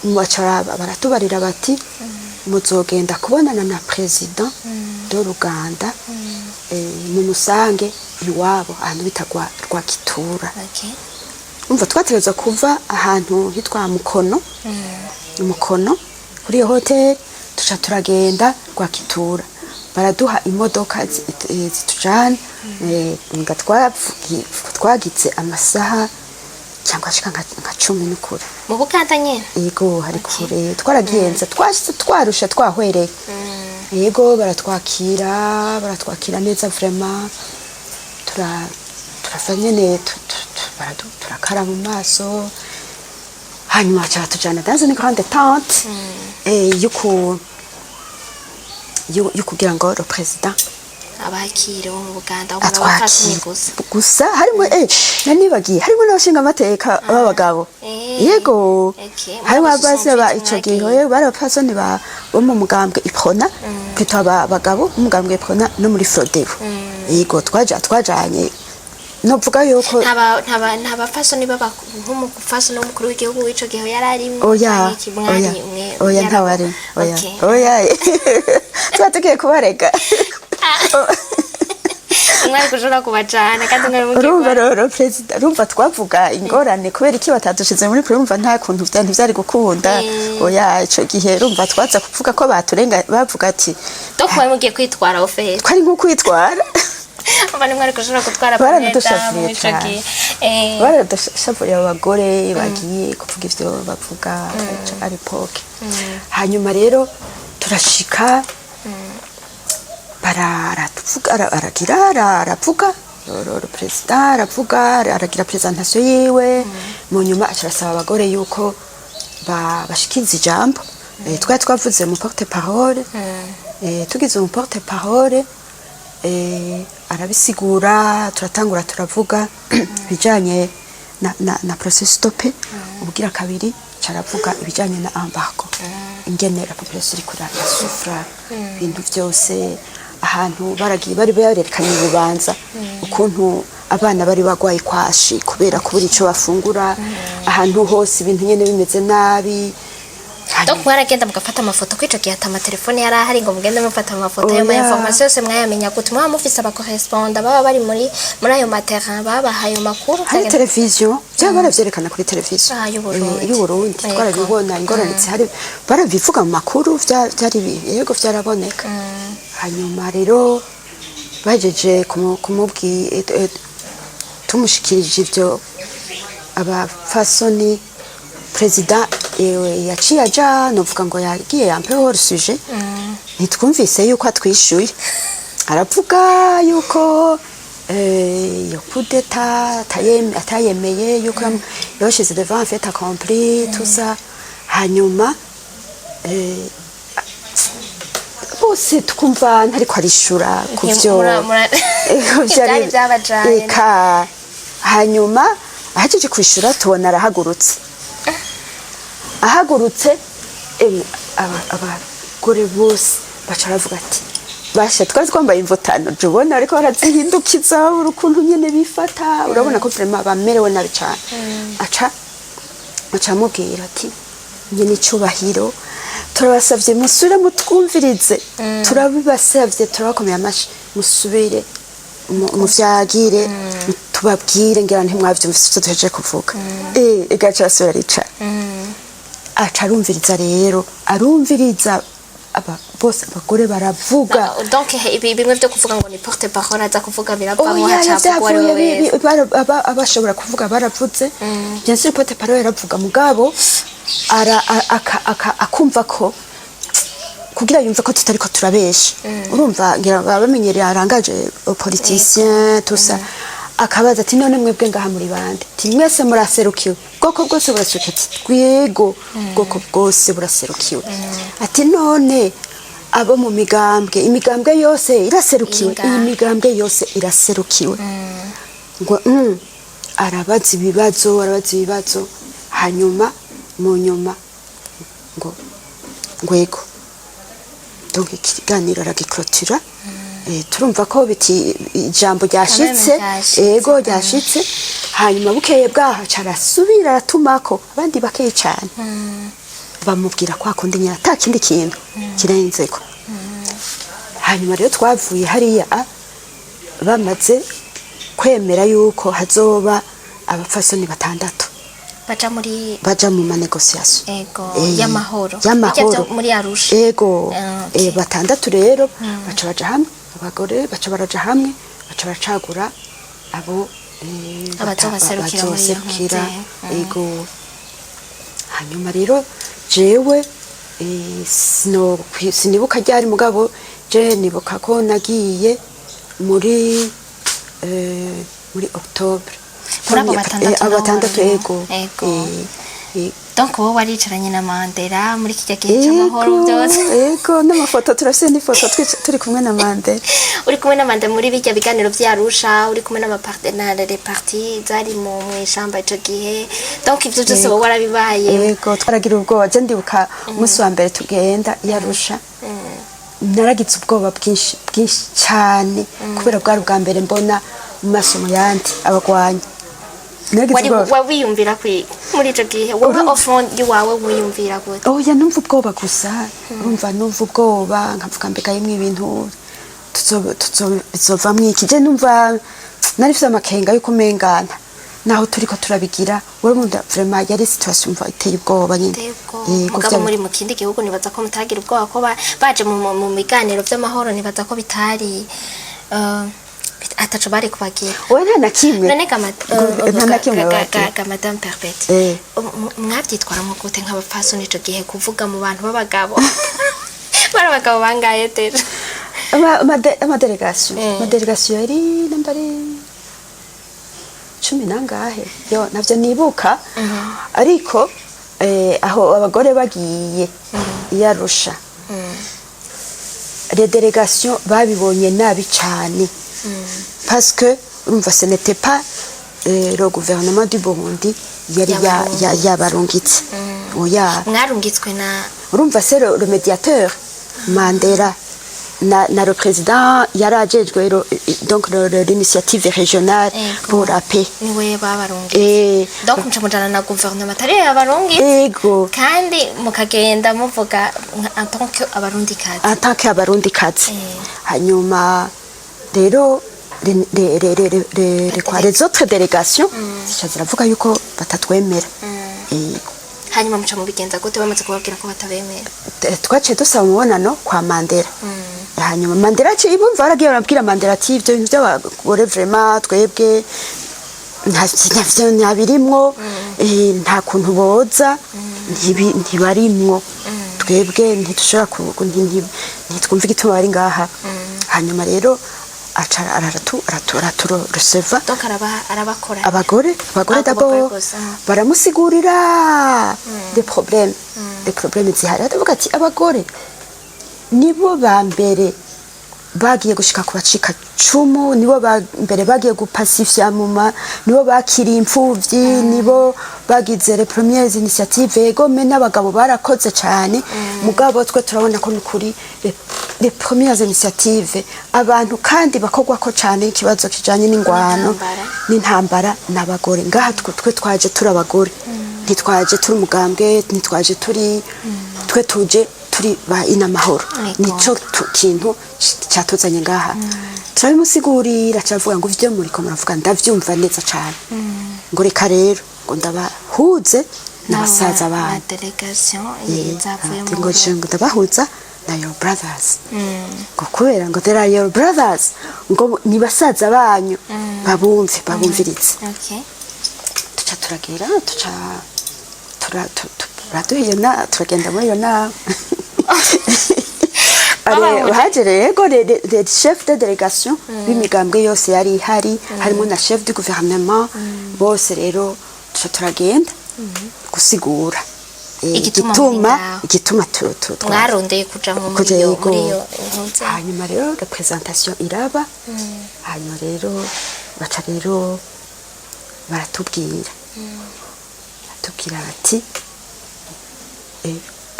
baca baratubarira bati muzogenda kubonana na président de l'Uganda, mumusange iwabo ahantu bita Rwakitura. Umva, twategerezwa kuva ahantu hitwa Mukono, Mukono kuri iyo hoteli, tuca turagenda Rwakitura, baraduha imodoka zitujana. Nga twagize amasaha cyangwa ashika nka 10 n'ukuri. Mu Buganda nyene? Yego, hari kure, twaragenze, twashitse twarushe, twahwereye. Yego, baratwakira neza vraiment, turava nyene turakara mu maso, hanyuma baca batujana dans une grande tente yo kugira ngo le président Abakire bo mu Buganda, abo abapfasoni atwakira gusa? Gusa harimo, nanibagiye, harimo n'abashinga amateka b'abagabo. Yego. Harimo Muri abo abasi ba ico gihe mwagiye. Bari abapfasoni bo mu mugambwe Iprona, plutôt abagabo mu mugambwe Iprona no muri Frodebu. Yego, twajanye novuga yuko Nta bapfasoni baba nk'umupfasoni w'umukuru w'igihugu w'ico gihe yari arimwo? Oya. Canke iki, mwari Oya. umwe? Oya, ntawari, oya. Oya, tuba tugiye kubarega. Mwari kushobora kubajana kandi mwari mugiye Urumva, rero perezida, urumva twavuga ingorane kubera iki batadushize muri, urumva nta kuntu ntivyari gukunda. Oya, ico gihe urumva twaza kuvuga ko baturenga, bavuga ati Donc mwari mugiye kwitwara oferi? Twari nko kwitwara. Umva, mwari kushobora gutwara Baradushavuriye muri ico cane. gihe. Baradushavuriye abo bagore bagiye kuvuga ivyo bavuga à l'époque. Hanyuma rero turashika, baratuvuga, aragira aravuga, le président aravuga, aragira présentation yiwe. Mu nyuma aca arasaba abagore yuko bashikiriza ijambo. Twari twavuze mu porte parole, tugize mu porte parole, arabisigura, turatangura turavuga ibijanye na processus de paix. Ubwira kabiri caravuga ibijanye na embargo, ingene la population iriko irasufra, ibintu vyose. Ahantu baragiye bari barerekanye ububanza, ukuntu abana bari bagwaye kwashi kubera kubura ico bafungura, ahantu hose ibintu nyene bimeze nabi. Donc mwaragenda mugafata amafoto? Ko ico gihe ata amatelefone yari ahari ngo mugende mufata amafoto, ayo ma Oya. information yose mwayamenya gute? Mwaba mufise abacorrespondants baba bari muri ayo materrain babaha ayo makuru? Hari televiziyo, byaba baravyerekana kuri televiziyo. Ah, y'Uburundi. Y'Uburundi. Twarabibona ingorane zihari, barabivuga mu makuru, vyari yego, vyaraboneka. Hanyuma rero Bahejeje kumubwira, tumushikirije ivyo, abafasoni, perezida yaciye aja, novuga ngo yagiye un peu hors sujet. Ntitwumvise yuko atwishuye. Aravuga yuko iyo coup d'état atayemeye, yuko yabashize devant un fait accompli, tout ça. Hanyuma bose twumva ntariko arishura ku vyo Ivyari vyabajanye. Eka, hanyuma ahejeje kwishura, tubona arahagurutse. Ahagurutse, abagore bose baca baravuga ati basha twari twambaye imvutano, je ubona ariko barazihindukiza ukuntu nyene bifata, urabona ko vraiment bamerewe nabi cane. Aca amubwira ati: "Nyene icubahiro, turabasavye musubire mutwumvirize, turabibasavye, turabakomeye amashi, musubire muvyagire, tubabwire, ngira ntimwavyumvise ivyo duhejeje kuvuga." Igaca arasubira aricara, aca arumviriza rero, arumviriza aba bose, abagore baravuga. Donc ibi bimwe byo kuvuga ngo ni porte parole aza kuvuga biravamo. Oya, haca havugwa ari vyavuye we wese. Abashobora kuvuga baravuze. Bien sûr, porte parole yaravuga, mugabo ara akumva ko kugira yumve ko tutariko turabesha, urumva ngira baba bamenyereye arangaje politicien, tout ça. Akabaza ati: "None mwebwe ngaha muri bande?" Ati: "Mwese muraserukiwe, ubwoko bwose buraserukiwe." Ati: "Twego ubwoko bwose buraserukiwe." Ati: "None abo mu migambwe, imigambwe yose iraserukiwe?" Ingahe? "Iyi migambwe yose iraserukiwe." Ngo arabaza ibibazo, arabaza ibibazo, hanyuma mu nyuma ngo ngwego. Donc ikiganiro aragiclôtura. Turumva ko biti ijambo ryashitse. Ryashitse. Ego, ryashitse. Hanyuma bukeye bwaho aca arasubira aratumako abandi bakeyi cane, bamubwira kwa kundi nyine, ata kindi kintu kirenzeko. Hanyuma rero twavuye hariya bamaze kwemera yuko hazoba abapfasoni batandatu baja muri baja mu ma négociations. Ego, y'amahoro. Y'amahoro. Bijya byo muri Arusha. Ego. Ah, okay. Batandatu rero baca baja hamwe, abagore baca baraja hamwe, baca baracagura abo Abazobaserukira muri iyo bazoserukira. ntuze. Ego. Hanyuma rero jewe sinibuka ryari, mugabo je nibuka ko nagiye muri octobre. Muri abo batandatu Abo naho batandatu. harimo. Ego. Ego. Donc wowe waricaranye na Mandela muri kijya gihe c'amahoro byose? Ego, n'amafoto turafise, n'ifoto turi kumwe na Mandela. Uri kumwe na Mandela muri bijya biganiro vy'Arusha, uri kumwe n'amapartenaire, les partis zari mu mw'ishamba ico gihe, donc ivyo byose wowe warabibaye? Ego, twaragira ubwoba. Je ndibuka umunsi wa mbere tugenda i Arusha, naragize ubwoba bwinshi bwinshi cyane, kubera bwari ubwa mbere mbona mu maso mu yandi abagwanyi. Naragize Wari ubwoba. Wiyumvira kwiga muri ico gihe, wowe au fond iwawe wiyumvira gute? Oya, numva ubwoba gusa. Urumva, numva ubwoba, nkavuga: "Mbega yimwe ibintu bizovamwo iki?" Je numva nari mfise amakenga yuko umengana naho turiko turabigira, urumva, vraiment yari situation umva iteye ubwoba nyine. Iteye ubwoba. Yego, Mugabo muri mu kindi gihugu, nibaza ko mutagira ubwoba ko baje mu biganiro vy'amahoro. Nibaza ko bitari ataco bari kubagira. Oya, nta na kimwe. None ga Nta na kimwe babagira. ga madame Perpète, mwavyitwaramwo gute nk'abapfasoni ico gihe, kuvuga mu bantu b'abagabo? Bari abagabo bangaye déjà? Amadélégation, amadélégation yari namba ari cumi nangahe, yo navyo nibuka. Ariko aho abagore bagiye i Arusha, les délégations babibonye nabi cane, parce que urumva ce n'était pas le gouvernement du Burundi yari yabarungitse, oya. Mwarungitswe na Urumva, c'est le médiateur Mandela na le président yari ajejwe donc l'initiative régionale pour la paix. Niwe babarungitse? Donc muca mujana na guverinoma atari yo yabarungitse? Ego. Kandi mukagenda muvuga en tant que abarundikazi? En tant que abarundikazi. Hanyuma rero quoi, les autres délégations zica ziravuga yuko batatwemera. Hanyuma muca mubigenza gute bamaze kubabwira ko batabemera? Twaciye dusaba umubonano kwa Mandela. Hanyuma Mandela aciye bumva baragiye barabwira Mandela ati: "Ibyo bintu by'abagore, vraiment, twebwe ntavyo ntabirimwo, nta kuntu boza, ntibarimwo, twebwe ntidushobora ntitwumva igituma bari ngaha." Hanyuma rero aca aratu receva. Donc arabakora. Abagore. Ah, ku bagore D'abord gusa. baramusigurira des problèmes zihari. Aravuga ati: "Abagore nibo ba mbere bagiye gushika ku bacika cumu, nibo ba mbere bagiye gupasifya muma, nibo bakiriye imfuvyi, nibo bagize les premières initiatives. Ego, mais n'abagabo barakoze cyane, mugabo twe turabona ko nukuri les premières initiatives, abantu kandi bakogwa ko cyane ikibazo kijanye n'ingwano n'intambara. N'intambara n'abagore. Ngaha twe twaje turi abagore, ntitwaje turi umugambwe, ntitwaje turi twe, tuje turi ba inamahoro." Yego. Nico kintu cyatuzanye ngaha. Turabimusigurira, cavuga ngo: "Ivyo muriko muravuga ndavyumva neza cane," ngo: "Reka rero," ngo, "ndabahuze n'abasaza na banyu." Délégation zavuye Ati mu ngo je ngo ndabahuza na your brothers, ngo kubera ngo they are your brothers, ngo ni basaza banyu, babumve, babumvirize. Tuca turagira, tuca turaduha iyo turagenda muri iyo nama. Babahuje. Haje rero les chefs de délégation b'imigambwe yose yari ihari, harimo na chef du gouvernement, bose. Rero tuca turagenda gusigura Igituma muri igituma ngaho. Igituma Mwarondeye kuja mu muri kuja iyo yego. Muri iyo ntuze. Hanyuma rero la présentation iraba, hanyuma rero baca rero baratubwira bati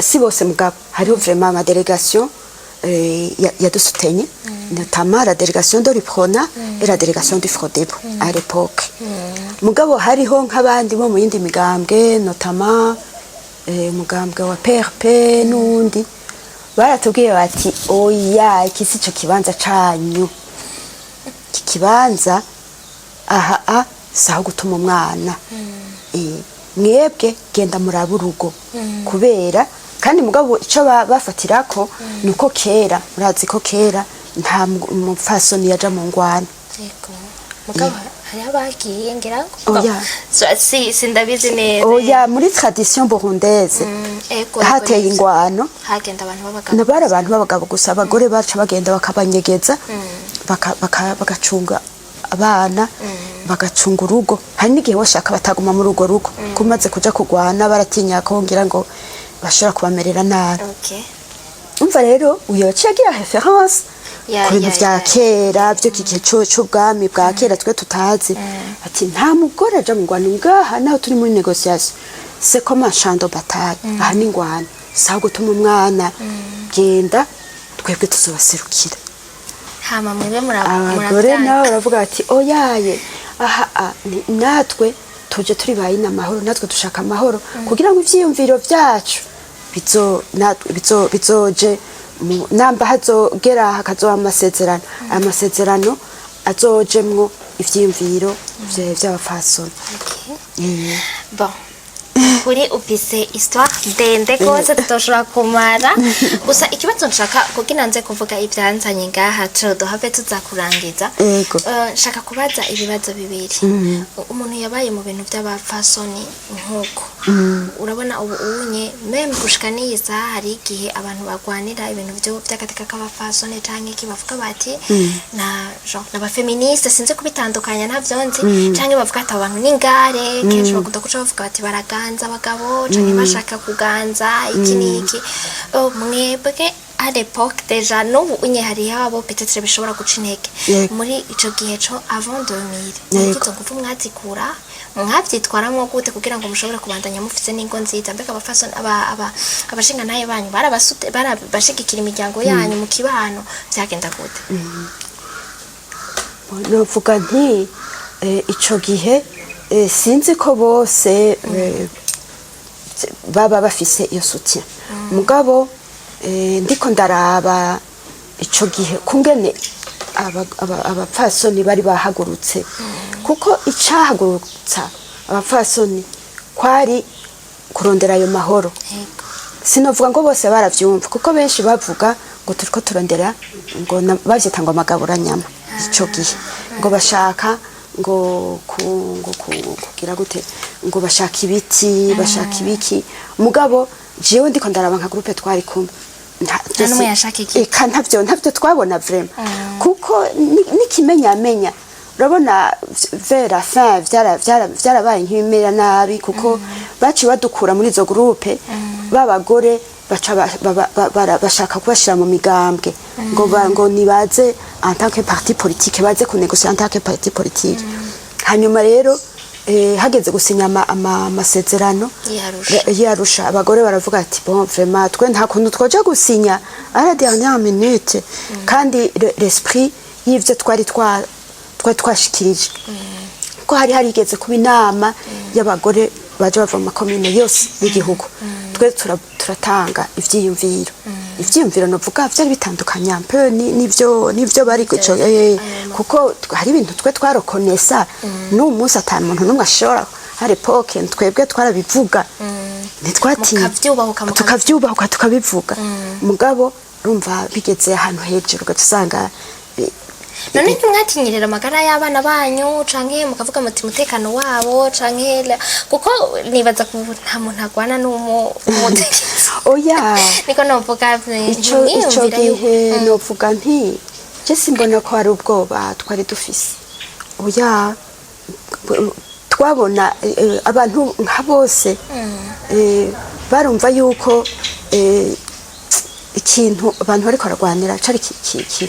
si bose, mugabo hariho vraiment ama délégation yadusutenye, notamment la délégation de l'UPRONA et la délégation du FRODEBU à l'époque. Mugabo hariho nk'abandi bo mu yindi migambwe, notamment umugambwe wa PRP n'uwundi, baratubwiye bati: "Oya, iki si cyo kibanza canyu, iki kibanza aha a si aho gutuma umwana. Mwebwe genda murabe urugo." Kubera kandi mugabo icyo bafatirako ni uko kera, murazi ko kera nta mupfasoni yaja mu ngwano. Yego, mugabo hariho abagiye, ngira ngo. Oya. So, si sindabizi neza. Oya, muri tradition burundaise Ego, hateye nivyo. ingwano, Hagenda abantu b'abagabo. Nabari abantu b'abagabo gusa. Abagore baca bagenda bakabanyegeza, bagacunga abana, bagacunga urugo. Hari n'igihe washaka bataguma muri urwo rugo, kumaze kuja kugwana baratinya ko ngira ngo bashobora kubamerera nabi. Umva rero, uyo yaciye agira référence ku bintu vya kera byo kigihe c'ubwami bwa kera twe tutazi, ati: "Nta mugore aja mu ngwano ngaha, naho turi muri négociation, c'est comme un champ de bataille. Aha ni ingwano, sawa gutuma umwana, genda, twebwe tuzobaserukira." Hama mwebwe Abagore muravyanga. nabo baravuga bati: "Oyaye, aha natwe tuje turi bayina amahoro, natwe dushaka amahoro kugira ngo ivyiyumviro vyacu bizo natwe bizoje namba hazogera hakazoba amasezerano, aya masezerano azojemwo ivyiyumviro vy'abapfasoni." Bon, kuri ufise histoire ndende rwose tutoshobora kumara. Gusa ikibazo nshaka, kugira nze kuvuga ibyanzanye ngaha, co duhave tuza kurangiza. Yego. Nshaka kubaza ibibazo bibiri. Umuntu yabaye mu bintu by'abapfasoni nk'uko urabona ubu unye, même gushika n'iyi saha, hari igihe abantu bagwanira ibintu byo by'agateka k'abapfasoni canke iki, bavuga bati na genre n'abaféministes, sinzi kubitandukanya, ntavyo nzi, canke bavuga ati abo bantu n'ingare. Kenshi bakunda kuca bavuga bati baraganza abagabo canke bashaka kuganza iki n'iki. Oh, mwebwe à l'époque déjà, n'ubu unye hariho abo peut-être bishobora guca intege. Yego. Muri ico gihe co avant 2000, Yego. izo nguvu mwazikura, mwavyitwaramwo gute kugira ngo mushobore kubandanya mufise n'ingo nziza? Mbega abafasoni, abashingantahe banyu barabashigikira, imiryango yanyu mu kibano vyagenda gute? Novuga nti ico gihe sinzi ko bose baba bafise iyo soutien, mugabo ndiko ndaraba ico gihe kungene abapfasoni bari bahagurutse, kuko icahagurutsa abapfasoni kwari kurondera ayo mahoro. Yego. Sinovuga ngo bose baravyumva, kuko benshi bavuga Ngo turiko turondera, ngo bavyita ngo amagaburanyama ico gihe, ngo bashaka ngo kugira gute, ngo bashaka ibiti, bashaka ibiki. Mugabo jewe ndiko ndaraba nka groupe twari kumwe, Nta n'umwe yashaka igiti. Eka, ntavyo twabona vraiment, kuko n'ikimenyamenya urabona vers la fin vyarabaye nk'ibimera nabi, kuko baciye badukura muri izo groupe b'abagore, baca bashaka kubashira mu migambwe, ngo nibaze en tant que parti politique, baze kunégocier en tant que parti politique. Hanyuma rero hageze gusinya amasezerano Y'Arusha. Y'Arusha, abagore baravuga ati: "Bon, vraiment twe nta kuntu twoja gusinya à la dernière minute." Kandi l'esprit y'ivyo twari twashikirije, ko hari harigeze kuba inama y'abagore baje bava mu makomine yose y'igihugu, twe turatanga ivyiyumviro novuga vyari bitandukanye un peu n'ivyo bari ico, kuko hari ibintu twe twarokonesa n'uwo munsi ata muntu n'umwe ashobora. Hari époque twebwe twarabivuga, ntitwatinya. Mukavyubahuka, Tukavyubahuka, tukabivuga. Mugabo urumva bigeze ahantu hejuru, ugaca usanga None ntimwatinyirira amagara y'abana banyu, canke mukavuga muti umutekano wabo, canke kuko nibaza ko nta muntu agwana n'umutegetsi? Oya. Niko novuga. Ico Ntimwiyumvira yuko gihe novuga nti je simbona ko hari ubwoba twari dufise, oya. Twabona abantu nka bose barumva yuko ikintu abantu bariko baragwanira cari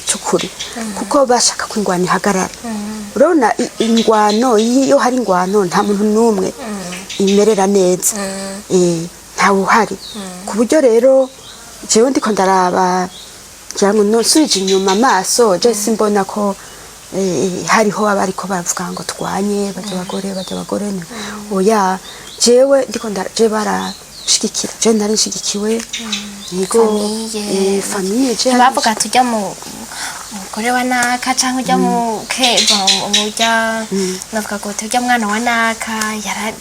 c'ukuri, kuko bashaka ko ingwano ihagarara. Urabona ingwano, iyo hari ingwano nta muntu n'umwe imerera neza, ntawe uhari. Ku buryo rero jewe ndiko ndaraba, ngira ngo nsubije inyuma amaso, je simbona ko hariho abariko baravuga ngo twanye bajya abagore, bajya abagore. Oya, jewe ndiko je barashigikira, je nari nshigikiwe, yego. Famille. Famille je Bavuga tujya mu mugore wa naka, canke ujya mu ke mujya navuga ngo ujya mwana wa naka yara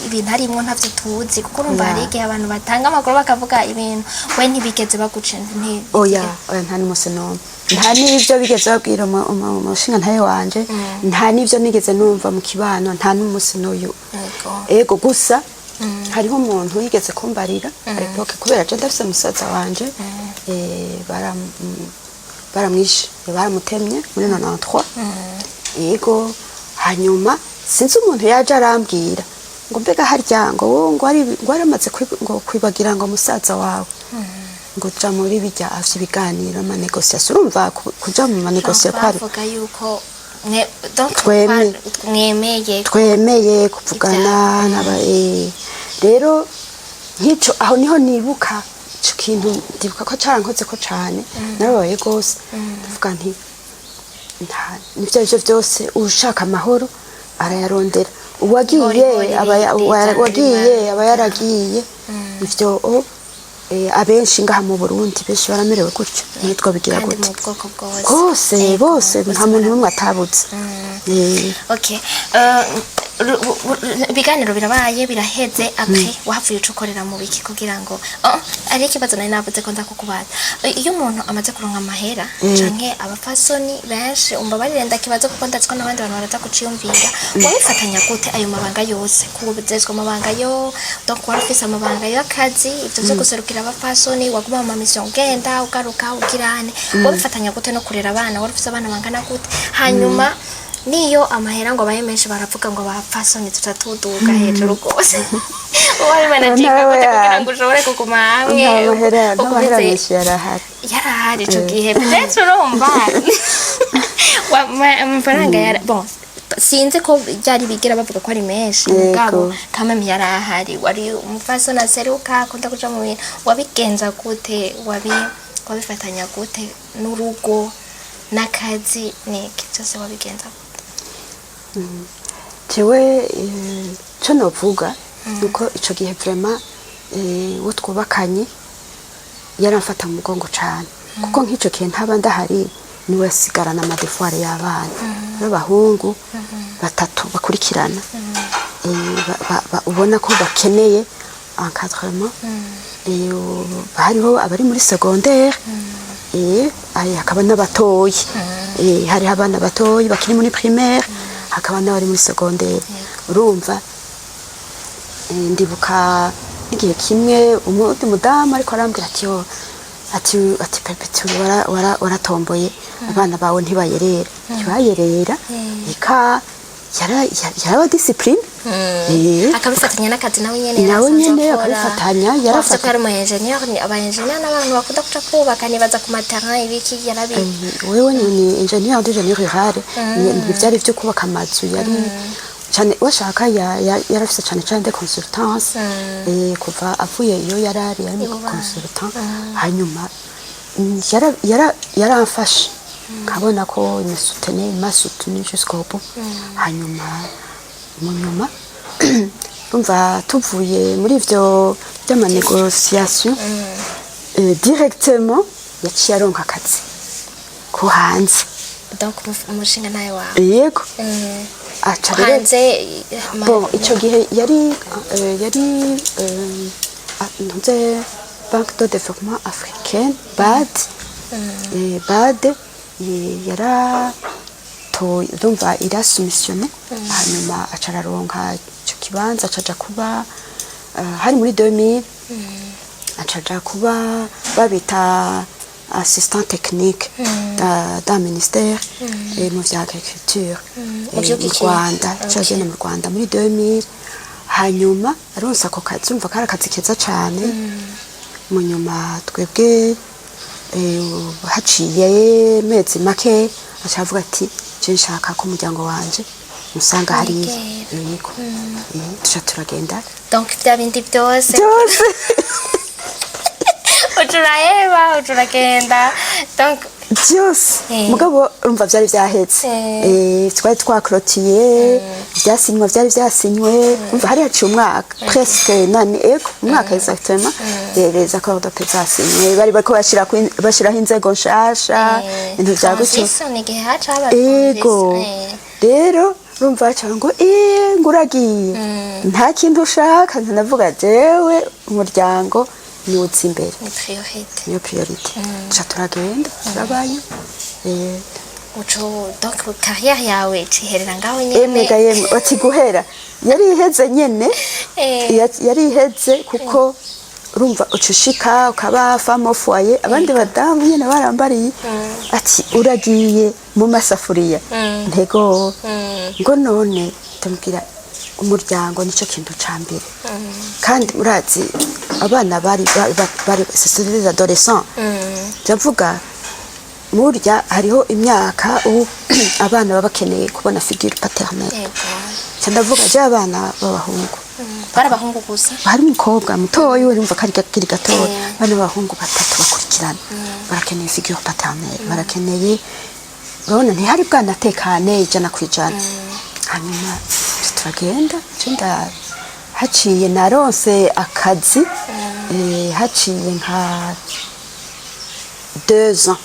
ibintu arimwo ntavyo tuzi, kuko urumva hari igihe abantu batanga amakuru bakavuga ibintu, we ntibigeze baguca Oya, oya, nta n'umunsi n'umwe, nta n'ibyo bigeze babwira umushinga ntaye wanje, nta n'ibyo nigeze numva mu kibano, nta n'umunsi n'uyu. Ego, gusa hariho umuntu yigeze kumbarira à l'époque, kubera je ndafise musaza wanje, baramwishe, baramutemye muri 93, yego. Hanyuma sinzi umuntu yaje arambwira ngo mbega harya ngo wowe ngo ari ngo waramaze ngo kwibagira ngo musaza wawe ngo ja muri bijya afite ibiganiro, ama négociation. Urumva kuja mu ma négociation kwari Bavuga yuko mwe donc mwemeye Twemeye kuvugana n'aba rero nk'ico aho niho nibuka ico kintu, ndibuka ko carankoze ko cane, narababaye rwose. Ndavuga nti nivyo arivyo vyose, ushaka amahoro arayarondera. Uwagiye Ihorihori aba rijana uwagiye rimwe. Aba yaragiye. Ivyo abenshi ngaha mu Burundi benshi baramerewe gutyo, nitwo bigira Kandi gute mu bwoko bwose. Bwose. Ego, Bose, nta muntu n'umwe atabuze. Okay. Ibiganiro birabaye, biraheze. Après wahavuye uca ukorera mu biki kugira ngo oh, ari ikibazo nari navuze ko nza kukubaza. Iyo umuntu amaze kuronka amahera canke abafasoni benshi, umbabarire ndakibazo kuko ndazi ko n'abandi bantu baraza kuciyumvira, wabifatanya gute ayo mabanga yose, kubuzezwa amabanga yo, donc wari ufise amabanga y'akazi, ivyo vyo guserukira abafasoni, waguma mu ma mission, ugenda ugaruka ugirane, wabifatanya gute no kurera abana? Wari ufise abana bangana gute? Hanyuma niyo amahera ngo abaye menshi, baravuga ngo abapfasoni tuca tuduga hejuru rwose, wabimanaginga Nawe gute kugira ngo ushobore kuguma hamwe? Nta mahera Ukomeze- menshi yarahari. Yarahari ico gihe peut-être, urumva amafaranga yara, bon, sinzi ko byari bigera bavuga ko ari menshi, mugabo quand même yarahari. Wari umupfasoni aseruka, akunda kuja mu bintu. Wabigenza gute? Wabifatanya gute n'urugo n'akazi niki byose, wabigenza gute? Jewe ico novuga nuko ico gihe vraiment uwo twubakanye yaramfata mu mugongo cane, kuko nk'ico gihe ntaba ndahari, niwe yasigarana ama devoirs y'abana b'abahungu batatu bakurikirana. Ubona ko bakeneye encadrement. Hariho abari muri secondaire. Hakaba n'abatoyi. Hariho abana batoyi bakiri muri primaire, hakaba n'abari muri secondaire. Urumva, ndibuka n'igihe kimwe umundi mudamu ariko arambwira ati: "Yo," ati "Perpétue, waratomboye, abana bawe ntibayerera, ntibayerera." Eka, yaraba discipline. Akabifatanya n'akazi nawe nyene? Nawe Yarasanzwe nyene akora. Akabifatanya, Wavuze ko yari umu ingénieur. Aba ingénieur n'abantu bakunda kuja kubaka, nibaza ku ma terrain ibiki yarabi. Wewe ni ingénieur du génie rural. Ntivyari vyo kubaka amazu, yari cyane washaka yarafise cyane cyane des consultance. Kuva avuye iyo yarari mu Ibubanza. consultant. Hanyuma yaramfashe nkabona ko me soutenait, m'a soutenu jusqu'au bout. Hanyuma mu nyuma, urumva, tuvuye muri ivyo by'ama négociation, directement yaciye aronka akazi ko hanze. Donc umushinga nawe wawe? Yego. Aca rero Hanze bon, ico gihe yari ntuze, Banque de développement africaine, BAD. BAD yaratoye, urumva, ira soumissionné, hanyuma aca araronka ico kibanza, acaja kuba hari muri 2000, acaja kuba babita assistant technique dans ministère mu vya agriculture. Mu Mu vy'iki? Rwanda. Aca agenda mu Rwanda muri 2000. Hanyuma aronse ako kazi, urumva kari akazi keza cane. Mu nyuma twebwe, haciye mezi make, aca avuga ati: "Je nshaka ko umuryango wanje musanga hariya." Wegera. Yego. Tuca turagenda. Donc vya bindi byose byose. Uca uraheba, uca uragenda, donc. Byose. Mugabo urumva vyari vyahetse. Twari twakrotiye, ivyasinywa vyari vyasinywe. Urumva hari haciye umwaka presque, nani, ego, umwaka exactement. Les accords de paix zasinywe, bari bariko bashiraho inzego nshasha, ibintu vya gutyo. Transition, ni igihe haca haba Ego. transition. Rero urumva baca ngo ngo uragiye, nta kintu ushaka. Ndavuga: "Jewe umuryango niwutse imbere." Ni priorité. Niyo priorité. Tuca turagenda, turabayo. Uco donc carrière yawe ciherera ngaho nyene? Emega yemwe, bati guhera yari iheze nyene. Yari iheze, kuko urumva uca ushika ukaba femme au foyer. Abandi badamu nyene barambariye ati: "Uragiye mu masafuriya." Ntego ngo none ndamubwira: "Umuryango nico kintu ca mbere." Kandi murazi abana bari bari c'est des adolescents. Ndavuga burya hariho imyaka ubu abana baba bakeneye kubona figure paternelle. Nca ndavuga je abana b'abahungu. Bari abahungu gusa? Hari umukobwa mutoyi, we urumva ko ari kakiri gatoya. Abana b'abahungu batatu bakurikirana barakeneye figure paternelle, barakeneye. Urabona ntihari bwanatekane 100%. Hanyuma turagenda. Nca haciye naronse akazi, haciye nka 2 ans.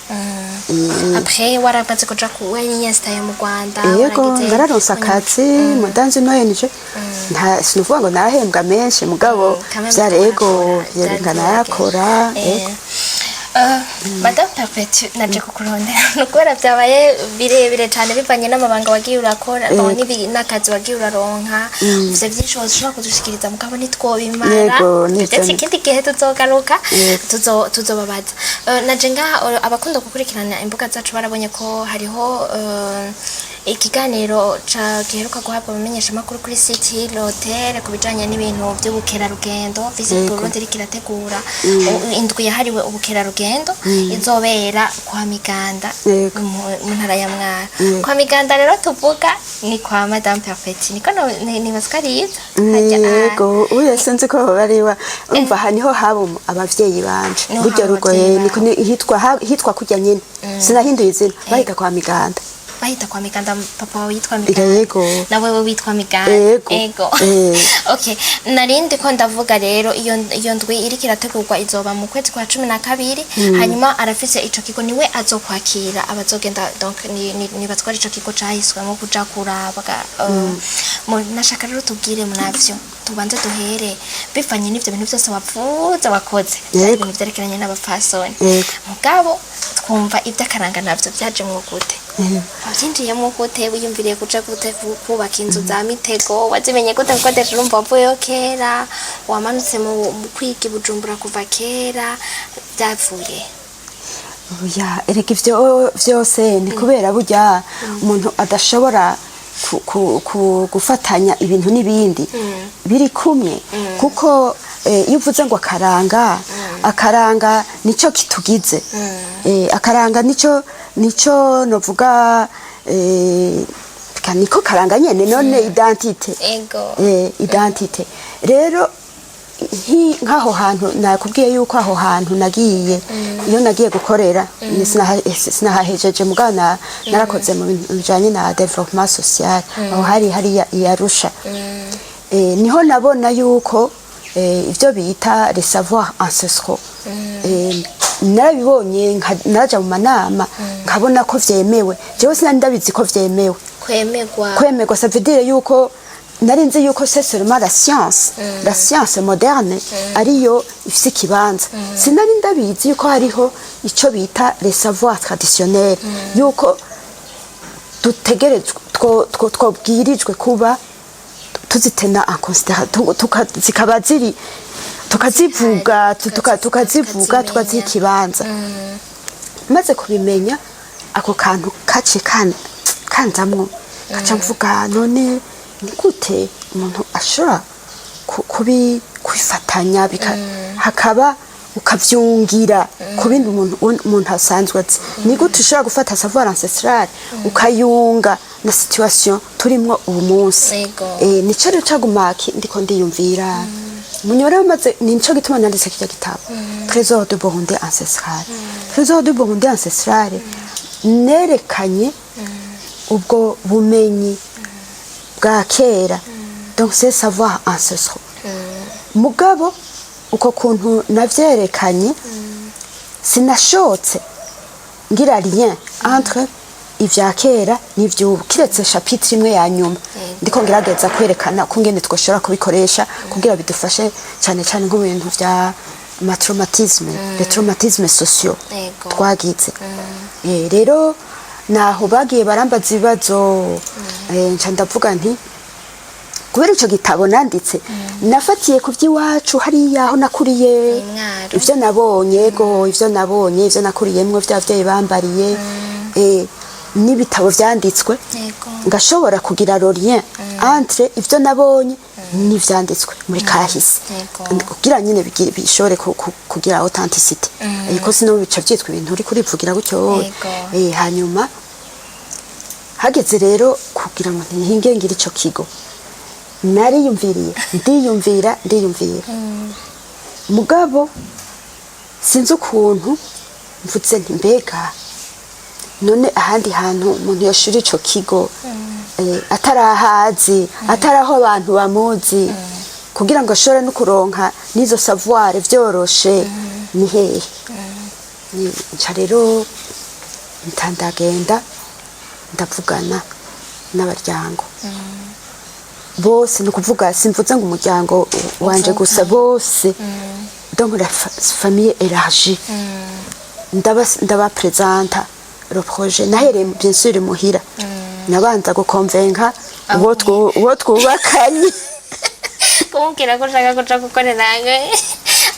Après waramaze kuja ku warinyesitaye mu Rwanda? Yego. Waragize- Ngararonse akazi mu dans une ONG. Nta sinuvuga ngo narahembwa menshi, mugabo Kamwe vyari ego. mukarakora, Vyari narakora. Ego. Madame Perpétue, naje kukurondera ni ukubera byabaye birebire cyane bivanye n'amabanga wagiye urakora, bon, n'akazi wagiye uraronka. Ufite byinshi ushobora kudushikiriza, mugabo ntitwobimara. Yego, nivyo. Ndetse ikindi gihe tuzogaruka, Yego. tuzobabaza. Naje ngaha, abakunda gukurikirana imbuga zacu barabonye ko hariho ikiganiro ca giheruka guhabwa abamenyeshamakuru kuri City Hotel ku bijanye n'ibintu by'ubukerarugendo. Visit Burundi iriko irategura indwi yahariwe ubukerarugendo izobera kwa Miganda, mu ntara ya Mwaro. Kwa Miganda rero tuvuga ni kwa Madame Perpétue, niko nibaza ko ari iza. Yego, uya sinzi ko bariwa. Umva, aha niho haba abavyeyi banje. Niho Burya haba rugo abavyeyi niko bawe. hitwa kurya nyene, sinahinduye izina, bahita kwa Miganda. Bahita kwa Miganda, papa wawe yitwa Miganda? Yego. Na wewe witwa Miganda? Yego. Ego. Okay, narindi ko ndavuga rero iyo ndwi iriko irategurwa izoba mu kwezi kwa 12. Hanyuma arafise ico kigo, niwe azokwakira abazogenda. Donc nibatwara ico kigo cahiswemo kuja kuraba. Nashaka rero tubwire munavyo. Tubanze duhere bivanye n'ivyo bintu byose wavuze wakoze, byari Yego. ibintu vyerekeranye n'abapfasoni. Yego. Mugabo twumva iby'akaranga navyo byajemwo gute? Wabyinjiyemo gute? Wiyumviriye kuja gute kubaka inzu za Mitego? Wazimenye gute? Kuko déjà urumva wavuyeyo kera, wamanutse mu kwiga i Bujumbura kuva kera. Byavuye? Oya, erega ivyo vyose ni kubera burya umuntu adashobora gufatanya ibintu n'ibindi biri kumwe, kuko iyo uvuze ngo akaranga, akaranga nico kitugize. Akaranga nico novuga, niko karanga nyene, none identité. Identité rero, nk'aho hantu nakubwiye yuko aho hantu nagiye, iyo nagiye gukorera, sinahahejeje, mugabo narakoze mu bintu bijanye na développement social aho hari hariya i Arusha. Niho nabona yuko ivyo bita les savoirs ancestraux, narabibonye, naraja mu manama nkabona ko vyemewe. Jewe sinari ndabizi ko vyemewe. Kwemegwa. Kwemerwa, ça veut dire yuko nari nzi yuko c'est seulement la science, la science moderne ariyo ifise ikibanza. Sinari ndabizi yuko hariho ico bita les savoirs traditionnels, yuko dutegerezwa, twobwirijwe kuba tuzitena en considération, zikaba ziri, tukazivuga, tukazivuga, tukaziha ikibanza. Maze kubimenya, ako kantu kaciye kanzamwo, kaca mvuga: none ni gute umuntu ashobora kubifatanya, hakaba ukavyungira ku bindi umuntu asanzwe azi? Ni gute ushobora gufata savoir ancestral ukayunga na situation turimwo ubu munsi? Nico rero caguma ndiko ndiyumvira munyore maze nico gituma nanditse kirya gitabo Trésor du Burundi ancestral. Trésor du Burundi ancestral, nerekanye ubwo bumenyi bwa kera, donc c'est savoir ancestraux. Mugabo uko kuntu navyerekanye, sinashotse ngira lien entre ivya kera n'ivyubu, kiretse chapitre imwe ya nyuma ndiko ngerageza kwerekana kungene twoshobora kubikoresha kugira bidufashe, cyane cyane nko mu bintu vya ma traumatisme, les traumatismes sociaux twagize. Rero naho bagiye barambaza ibibazo, nca ndavuga nti kubera ico gitabo nanditse nafatiye ku by'iwacu hariya aho nakuriye, Imwaro. ivyo nabonye, ego, ivyo nabonye, ivyo nakuriyemwo, ivyo abavyeyi bambariye, n'ibitabo vyanditswe, ngashobora kugira le lien entre ivyo nabonye n'ivyanditswe muri kahise, kugira nyine bishobore kugira authenticité, ko sino bica vyitwa ibintu uri kurivugira gutyo. Hanyuma hageze rero kugira ngo ntihinge ngira ico kigo, nariyumviriye, ndiyumvira, ndiyumvira, mugabo sinzi ukuntu mvuze nti: mbega none ahandi hantu umuntu yoshira ico kigo, atarahazi, atari aho abantu bamuzi, kugira ngo ashobore no kuronka n'izo savoir vyoroshe, ni hehe? Nca rero ndagenda ndavugana n'abaryango bose. Ni ukuvuga, simvuze ngo umuryango wanje gusa, bose, donc la famille élargie. Ndabapresenta le projet. Nahereye bien sûr muhira, nabanza gukonvenka uwo twubakanye. Kumubwira ko ushaka kuja gukorera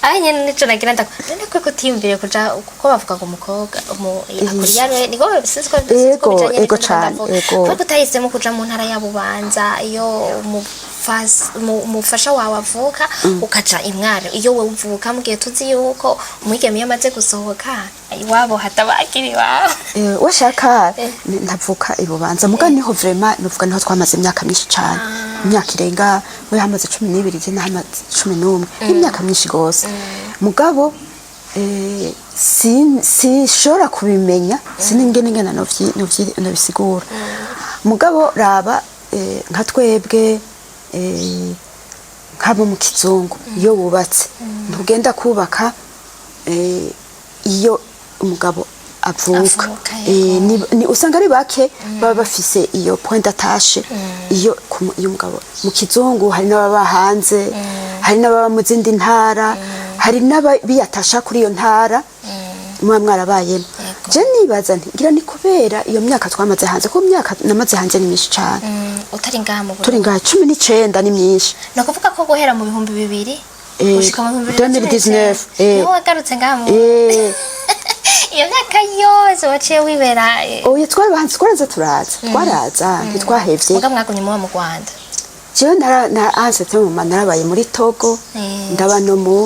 aho nyene, nico nagira ndako. None ko kutiyumviriye kuja, kuko bavuga ngo umukobwa akuriya rwe niko sinzi ko Ego, bijanye ego n'ivyo cane, ndavuga. ego. Kubera ko utahisemo kuja mu ntara ya Bubanza iyo umufasha wawe avuka, ukaja imwaro iyo wewe uvuka, mu gihe tuzi yuko umwigeme iyo amaze gusohoka iwabo hatabakira iwabo? Washaka ntavuka ibubanza, muga niho vraiment nuvuga niho twamaze imyaka myinshi cane, imyaka irenga, we hamaze 12, je nahamaze 11, imyaka myinshi gose. Mugabo sinshobora kubimenya, siningene ngena nobisigura. Mugabo raba, nka twebwe, nk'abo mu kizungu, iyo wubatse ntugenda kubaka iyo umugabo avuka. Avuka, yego. Ni usanga ari bake baba bafise iyo point d'attache iyo umugabo mu kizungu. Hari n'ababa hanze, hari n'ababa mu zindi ntara, hari n'abiyatasha kuri iyo ntara muba mwarabayemo. Je nibaza nti ngira ni kubera iyo myaka twamaze hanze, kuko imyaka namaze hanze ni myinshi cane. Utari ngaha mu Burundi. Turi ngaha 19, ni myinshi. Ni ukuvuga ko guhera mu 2000 gushika mu 2019 2019, niho wagarutse ngaha mu iyo myaka yose waciye wibera Oya, twarabanze, twaraza, turaza, twaraza, ntitwahevye. Muga mwagumye muba mu Rwanda. Jewe nara na anse mama narabaye muri Togo, ndaba no mu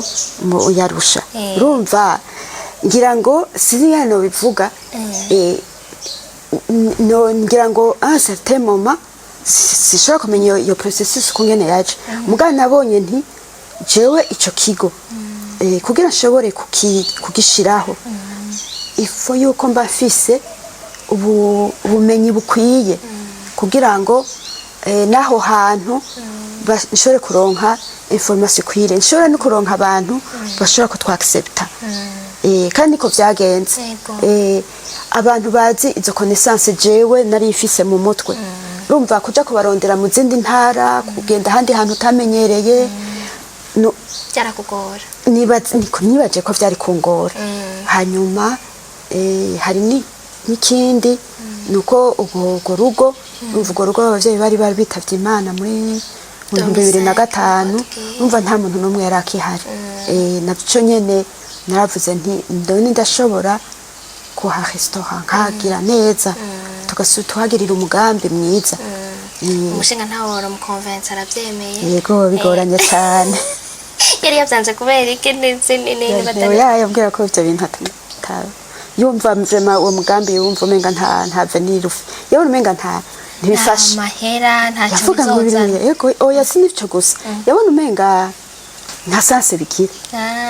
Yarusha. Urumva, ngira ngo sinzi hano bivuga, no ngira ngo un certain moment sishobora kumenya iyo processus ukungene yaje, muga nabonye nti jewe ico kigo, kugira nshobore kugishiraho, ifo yuko mba mfise ubumenyi bukwiye kugira ngo n'aho hantu nshobore kuronka information ikwiriye, nshobore no kuronka abantu bashobora kutwaccepta. Kandi niko vyagenze. Abantu bazi izo connaissance jewe nari mfise mu mutwe, urumva kuja kubarondera mu zindi ntara, kugenda ahandi hantu utamenyereye, no, Byarakugora. Nibaje ko vyari kungora. Hanyuma hari n'ikindi, nuko urwo rugo, urumva urwo rugo abavyeyi bari bitavye Imana muri mu 2005. Urumva nta muntu n'umwe yari akihari. Naco nyene naravuze nti ndone ndashobora kuha restaurant nkahagira neza, tuhagirira umugambi mwiza. Umushinga ntawe waramukonvense, arabyemeye? Yego, bigoranye cyane. Yari yabyanze kubera iki ndetse batari Oya, yabwira ko ivyo bintu yumva vraiment uwo mugambi, yumva umenga nta avenir yabona, umenga ntibifashe. Nta mahera, ntacyo Yavuga ngo bizozana. Biriya, yego, oya, si nivyo gusa, yabona umenga nta sens bigira.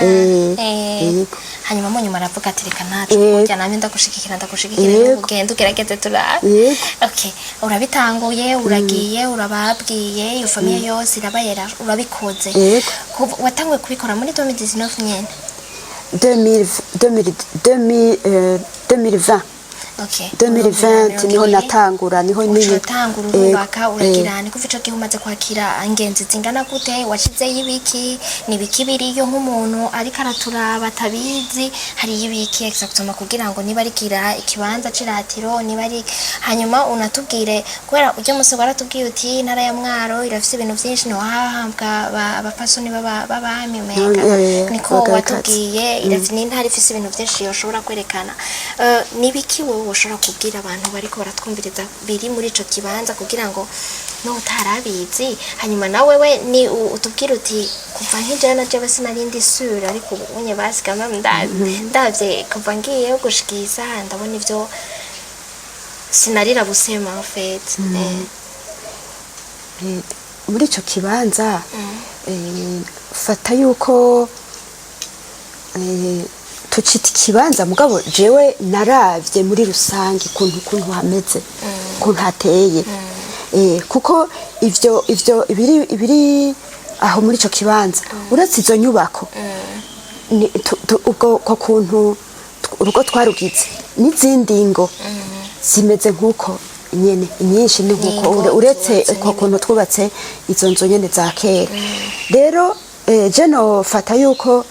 Yego. Hanyuma mu nyuma aravuga ati reka ntaco kurya namwe ndagushigikira, ndagushigikira. Ugenda ugerageze turabe. Okay, urabitanguye, uragiye, urababwiye, iyo famille yose irabayera, urabikoze. Watanguye kubikora muri 2019 nyene? 2000 2000 2000, 2020. 2020 niho natangura, niho nyine. Ucatangura urubaka, uragira ni kuva ico gihe umaze kwakira ingenzi zingana gute? Washizeyo ibiki? Ni ibiki biriyo nk'umuntu ariko araturaba atabizi? Hariyo ibiki exactement, kugira ngo niba ari ikibanza c'iratiro, niba ari, hanyuma unatubwire, kubera ujya musi waratubwiye uti intara ya Mwaro irafise ibintu vyinshi, niho hahambwa abapfasoni b'abami umenga. Niko abagabekazi. Watubwiye ni intara ifise ibintu vyinshi yoshobora kwerekana. Ni ibiki wowe woshobora kubwira abantu bariko baratwumviriza biri muri ico kibanza, kugira ngo n'utarabizi, hanyuma nawe we ni utubwire uti kuva nk'ijana na jewe sinari ndi sure, ariko ubu unye basigama ndavye kuva ngiyeyo gushika iyi saha, ndabona ivyo sinarira busema en fait. Muri ico kibanza, fata yuko tucita ikibanza, mugabo jewe naravye muri rusange ukuntu hameze, ukuntu hateye. Kuko ivyo ibiri aho muri ico kibanza, uretse izo nyubako, ubwo ko kuntu urugo twarugize n'izindi ngo zimeze nk'uko nyene, inyinshi ni nk'uko. N'ingo Uretse zubatse uko kuntu twubatse izo nzu nyene za kera. Rero je nofata yuko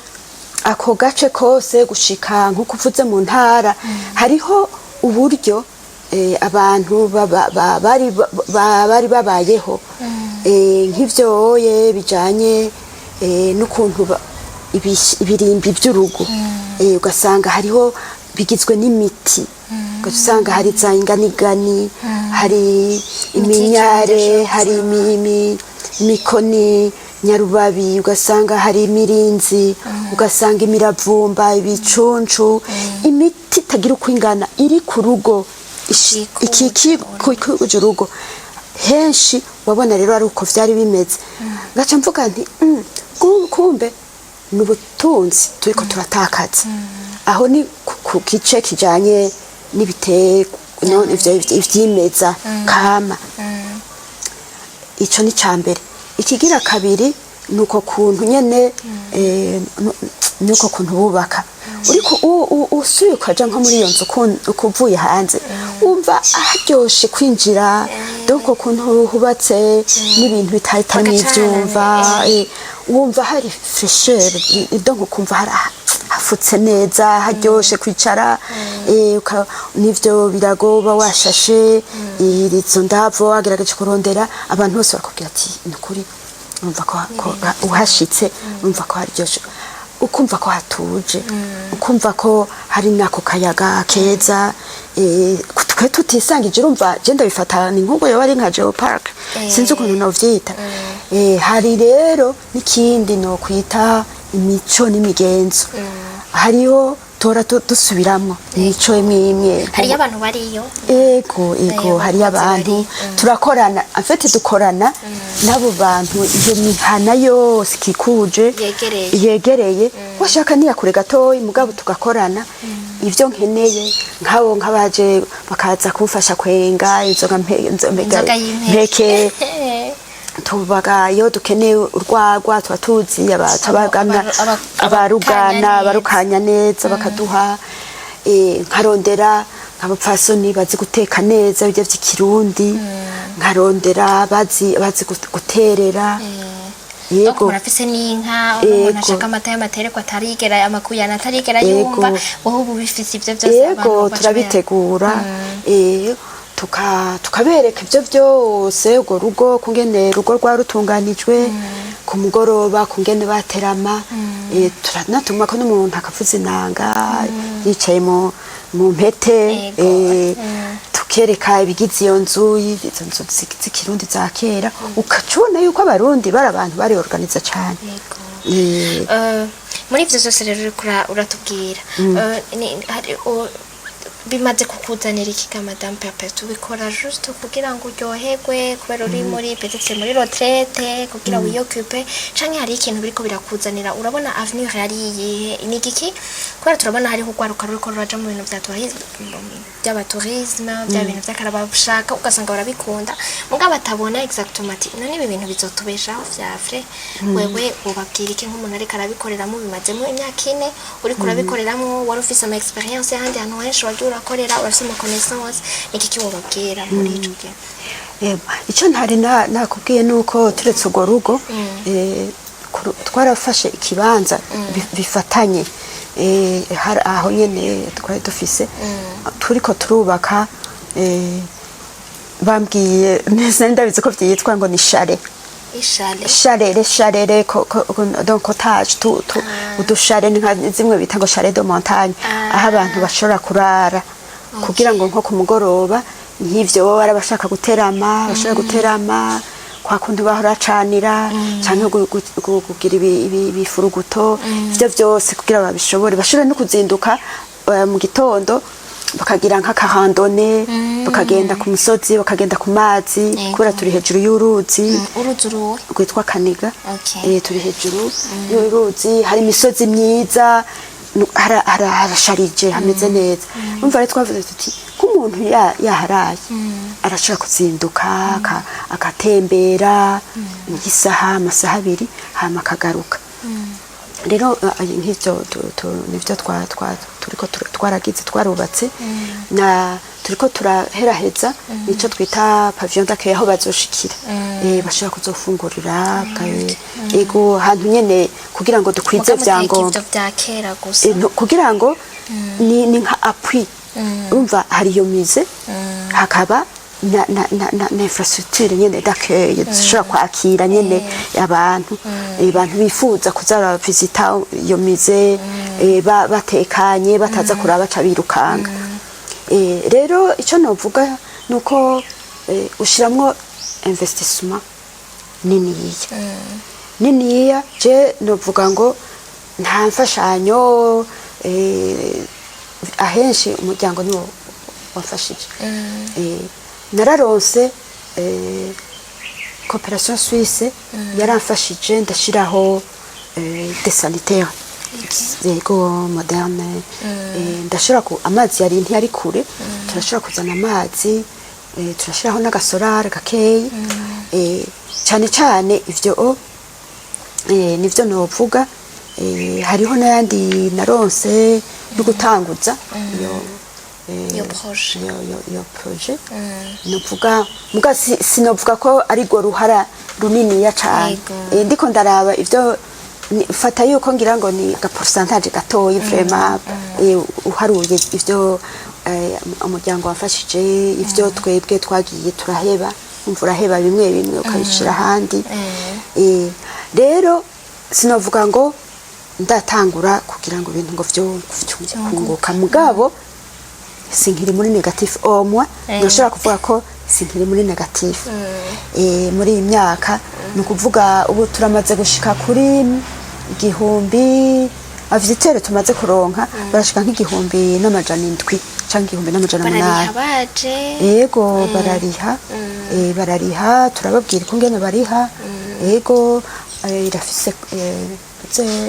ako gace kose gushika nk'uko uvuze mu ntara, hariho uburyo abantu bari babayeho, nk'ivyoye bijanye n'ukuntu ibirimbi by'urugo, ugasanga hariho bigizwe n'imiti, ugasanga hari za inganigani, hari iminyare, y'ikirundi. Hari imikoni nyarubabi, ugasanga hari imirinzi, ugasanga imiravumba, ibicuncu, imiti itagira uko ingana iri ku rugo Ikikuje ikikuje urugo. Henshi wabona rero ari uko vyari bimeze. Ngaca mvuga nti kumbe ni ubutunzi turiko turatakaza. Aho ni ku gice kijanye n'ibiterwa, no, ivyo ivyimeza kama. Ico ni ca mbere. Ikigira kabiri, Nuko kuntu nyene, nuko kuntu bubaka, uriko usuye ukaja nko muri iyo nzu, uvuye hanze wumva haryoshe kwinjira. Donc ukuntu hubatse n'ibintu bitahitamo Bagacana, ivyumva, wumva hari fraîcheur, donc ukumva hari hafutse neza, haryoshe kwicara, n'ivyo birago uba washashe, izo ndavo wagerageje kurondera. Abantu bose bakubwira ati: "Ni ukuri urumva ko uhashitse urumva ko haryoshe, ukumva ko hatuje, ukumva ko hari n'ako kayaga keza." Twe tutisangije, urumva je ndabifata ni nk'ubwo yoba ari nka geopark, sinzi ukuntu novyita. Hari rero n'ikindi nokwita imico n'imigenzo. Hariho tora dusubiramwo imico imwe imwe. Hariyo abantu bariyo? Ego. Ayo Hariyo bakozi abantu. Turakorana, en fait dukorana n'abo bantu, iyo mihana yose ikikuje. Yegereye. Yegereye, washaka niyakure gatoyi, mugabo tugakorana ivyo nkeneye, nk'abo nk'abaje bakaza kumfasha kwenga inzoga Inzoga y'impeke. Mpeke. Tubaga iyo dukeneye urwagwa, tuba tuzi abagana, abarugana, abarukanya neza. Abarukanya neza bakaduha. Nkarondera nk'abapfasoni bazi guteka neza ibiryo vy'ikirundi, nkarondera bazi guterera. Donc Yego. murafise n'inka? Umuntu ashaka amata y'amatereko atarigera, amakuyana atarigera yumva, wowe ubu bifise ivyo byose, Yego. abantu baca Turabitegura, tukabereka ibyo byose, urwo rugo kungene rugo rwa rutunganijwe, ku mugoroba kungene baterama. Turanatuma ko n'umuntu akavuza inanga yicaye mu mpete. Tukereka ibigize iyo nzu, izo nzu z'ikirundi za kera, ukaca ubona yuko Abarundi bari abantu bari organisa cane. Muri ivyo vyose rero uriko uratubwira, bimaze kukuzanira iki ga Madame Perpétue? Ubikora juste kugira ngo uryoherwe kubera uri muri peut-être muri retraite, kugira wioccupe, canke hari ikintu biriko birakuzanira? Urabona avenir yari iyihe? Ni igiki? Kubera turabona hariho urwaruka ruriko ruraja mu bintu vya tourisme, by'abatourisme, bya bintu vy'akarabashaka, ugasanga barabikunda mugabo batabona exactement ati: "None ibi bintu bizotubeshaho vya vrai?" Wewe wobabwira iki nk'umuntu ariko arabikoreramo, bimazemo imyaka 4 uriko urabikoreramo, wari ufise ama expérience y'ahandi hantu henshi wagiye urakorera, urafise ama connaissance? Ni iki wobabwira muri ico gihe? Yego, icyo ntari nakubwiye ni uko turetse urwo rugo, twarafashe ikibanza bifatanye, hari aho nyene twari dufise, turiko turubaka, bambwiye neza, ndabizi ko vyitwa ngo ni chalet. Ichalet? Chalet, les chalets, donc cottage, tu uduchalets, ni nka zimwe bita ngo chalet de montagne, aho abantu bashobora kurara kugira ngo nko ku mugoroba nk'ivyo baba bari bashaka guterama, bashobora guterama kwa kundi bahora bacanira, canke kugira ibifuruguto, ivyo vyose kugira babishobore, bashobore no kuzinduka mu gitondo bakagira nk'akarandonnée, bakagenda ku musozi, bakagenda ku mazi, kubera turi hejuru y'uruzi. Uruzi uruhe? Rwitwa Kaniga. Turi hejuru y'uruzi, hari imisozi myiza, harasharije, hameze neza. Umva rero, twavuze tuti nk'umuntu yaharaye arashobora kuzinduka agatembera nk'isaha, amasaha 2, hama akagaruka. Rero nk'ivyo nivyo turiko twaragize, twarubatse na turiko turaheraheza nico twita pavillon d'accueil, aho bazoshikira, bashobora kuzofungurira, ego, hantu nyene kugira ngo dukwize Muga muteka vyangombwa. ivyo vya kera gusa? Kugira ngo ni nka appui. Urumva hari iyo musée, hakaba na infrastructure nyene d'accueil zishobora kwakira nyene abantu, abantu bifuza kuza baravisita iyo musée, batekanye, bataza kuraba baca birukanga. Rero icyo novuga nuko ushiramwo investissement niniya niniya. Je novuga ngo nta mfashanyo, ahenshi umuryango niwo wamfashije. Nararonse coopération suisse, yaramfashije ndashiraho des sanitaires, yego, moderne. Ndashobora ku amazi yari ntiyari kure, turashobora kuzana amazi, turashiraho n'agasorare gakeyi. Cyane cyane ivyo. Nivyo novuga. Hariho n'ayandi naronse yo gutanguza iyo Iyo projet. Iyo projet novuga, muga sinovuga ko ari rwo ruhara runiniya cane. Ndiko ndaraba ivyo fata yuko ngira ngo ni ga pourcentage gatoyi vraiment, uharuye ivyo umuryango wafashije, ivyo twebwe twagiye turaheba. Umva, uraheba bimwe bimwe ukabishira ahandi. Rero sinovuga ngo ndatangura kugira ngo ibintu ngo vyo kunguka, mugabo sinkiri muri négatif au moins. Ntushobora kuvuga ko sinkiri muri négatif. Muri iyi myaka, ni ukuvuga ubu turamaze gushika kuri 1000 aba visiteurs tumaze kuronka, barashika nk'1700 canke 1800. Barariha baje? Yego, barariha. Barariha, turababwira ukungene bariha. Yego, irafise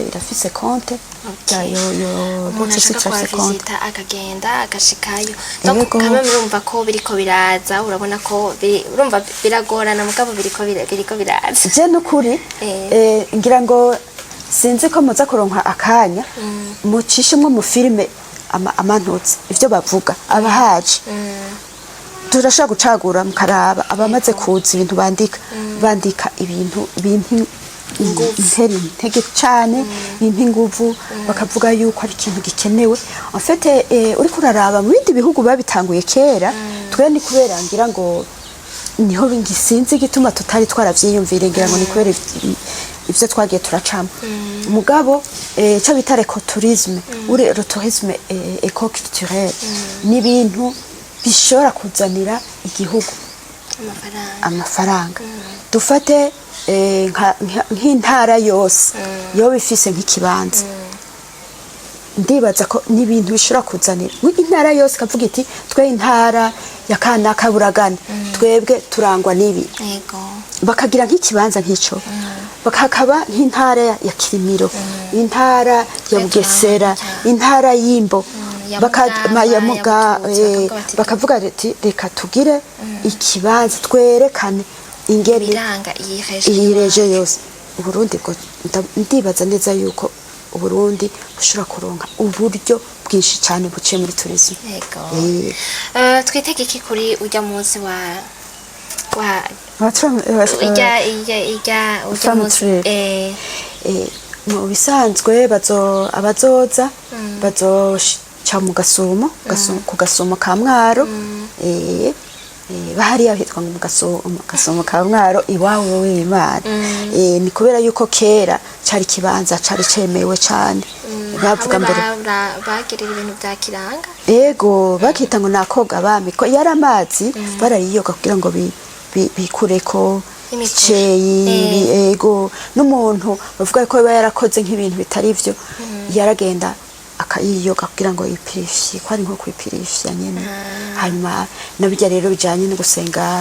irafise compte yo yo. Umuntu ashaka irafise compte. Kuhavisita akagenda agashikayo. Donc Yego. kamwe murumva ko biriko biraza, urabona ko urumva biragorana, mugabo biriko biraza. Je nukuri ngira ngo sinzi ko muza kuronka akanya mucishemwo mu filime amantutsi ivyo bavuga abahaje. Turashobora gucagura mukaraba abamaze kuza ibintu bandika, bandika ibintu bimpa intera intege cane, bimpa inguvu, bakavuga yuko ari ikintu gikenewe. En fait, uriko uraraba mu bindi bihugu babitanguye kera, twe ni kubera ngira ngo niho sinzi igituma tutari twaravyiyumvire, ngira ngo ni kubera ivyo twagiye turacamo. Mugabo ico bita l'écotourisme ou le tourisme écoculturel ni ibintu bishobora kuzanira igihugu amafaranga. Amafaranga. Dufate nk'intara yose yoba ifise nk'ikibanza, ndibaza ko n'ibintu bishobora kuzanira intara yose, ikavuga iti: "Twe intara ya kanaka buragana, twebwe turangwa n'ibi." Bakagira nk'ikibanza nk'ico, bakakaba nk'intara ya Kirimiro, intara ya Bugesera, intara y'Imbo, ya Mugamba, ya ya Bututsi, bakavuga bati, bakavuga ati: "Reka tugire ikibanza twerekane ingene biranga iyi région." Iyi région yose. Uburundi bwo ndibaza neza yuko Uburundi bushobora kuronka uburyo bwinshi cyane buciye muri tourisme. Twitege iki kuri ujya munsi wa ijya ujya Farm munsi? trip. Mu bisanzwe bazo abazoza bazoca mu Gasumo, ku Gasumo ka Mwaro. Bahariya hitwa ngo mu Gasumo ka Mwaro iwawe w'Imana. Ni kubera yuko kera cari ikibanza cari cemewe cane, bavuga hamwe mbere bagirira ibintu bya kiranga. Ego, bakita ngo nakoga abami, ko yari amazi barariyoga kugira ngo bikureko imikoro. Iceyi. Ego, n'umuntu bavuga ko biba yarakoze nk'ibintu bitari byo, yaragenda akayiyoga kugira ngo yipurifie, ko ari nko kwipurifia nyene. Hanyuma nabijya rero bijanye no gusenga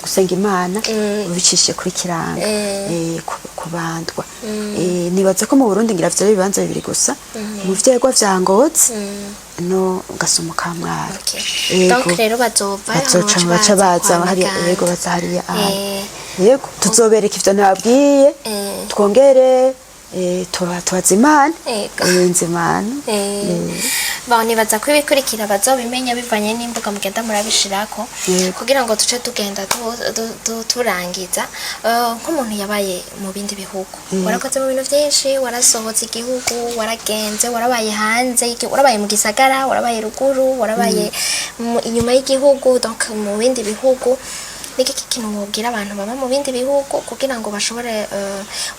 gusenga Imana ubicishije kuri kiranga, kubandwa. Nibaza ko mu Burundi ngira vyari ibibanza bibiri gusa, mu vyegwa vya Ngozi no Gasumo ka Mwaro. Donc rero bazova bazoca hama baca baza kwa hariya. Muganga. Yego, baza hariya ahantu. Yego, tuzobereka ivyo nababwiye. Twongere tubaza Imana. Nzi Imana. Bon, nibaza ko ibikurikira bazobimenya bivanye n'imbuga mugenda murabishirako. Kugira ngo duce tugenda turangiza, nk'umuntu yabaye mu bindi bihugu, warakoze mu bintu byinshi, warasohotse igihugu, waragenze, warabaye hanze warabaye mu gisagara, warabaye ruguru, warabaye inyuma y'igihugu, donc mu bindi bihugu, niki kintu wobwira abantu baba mu bindi bihugu kugira ngo bashobore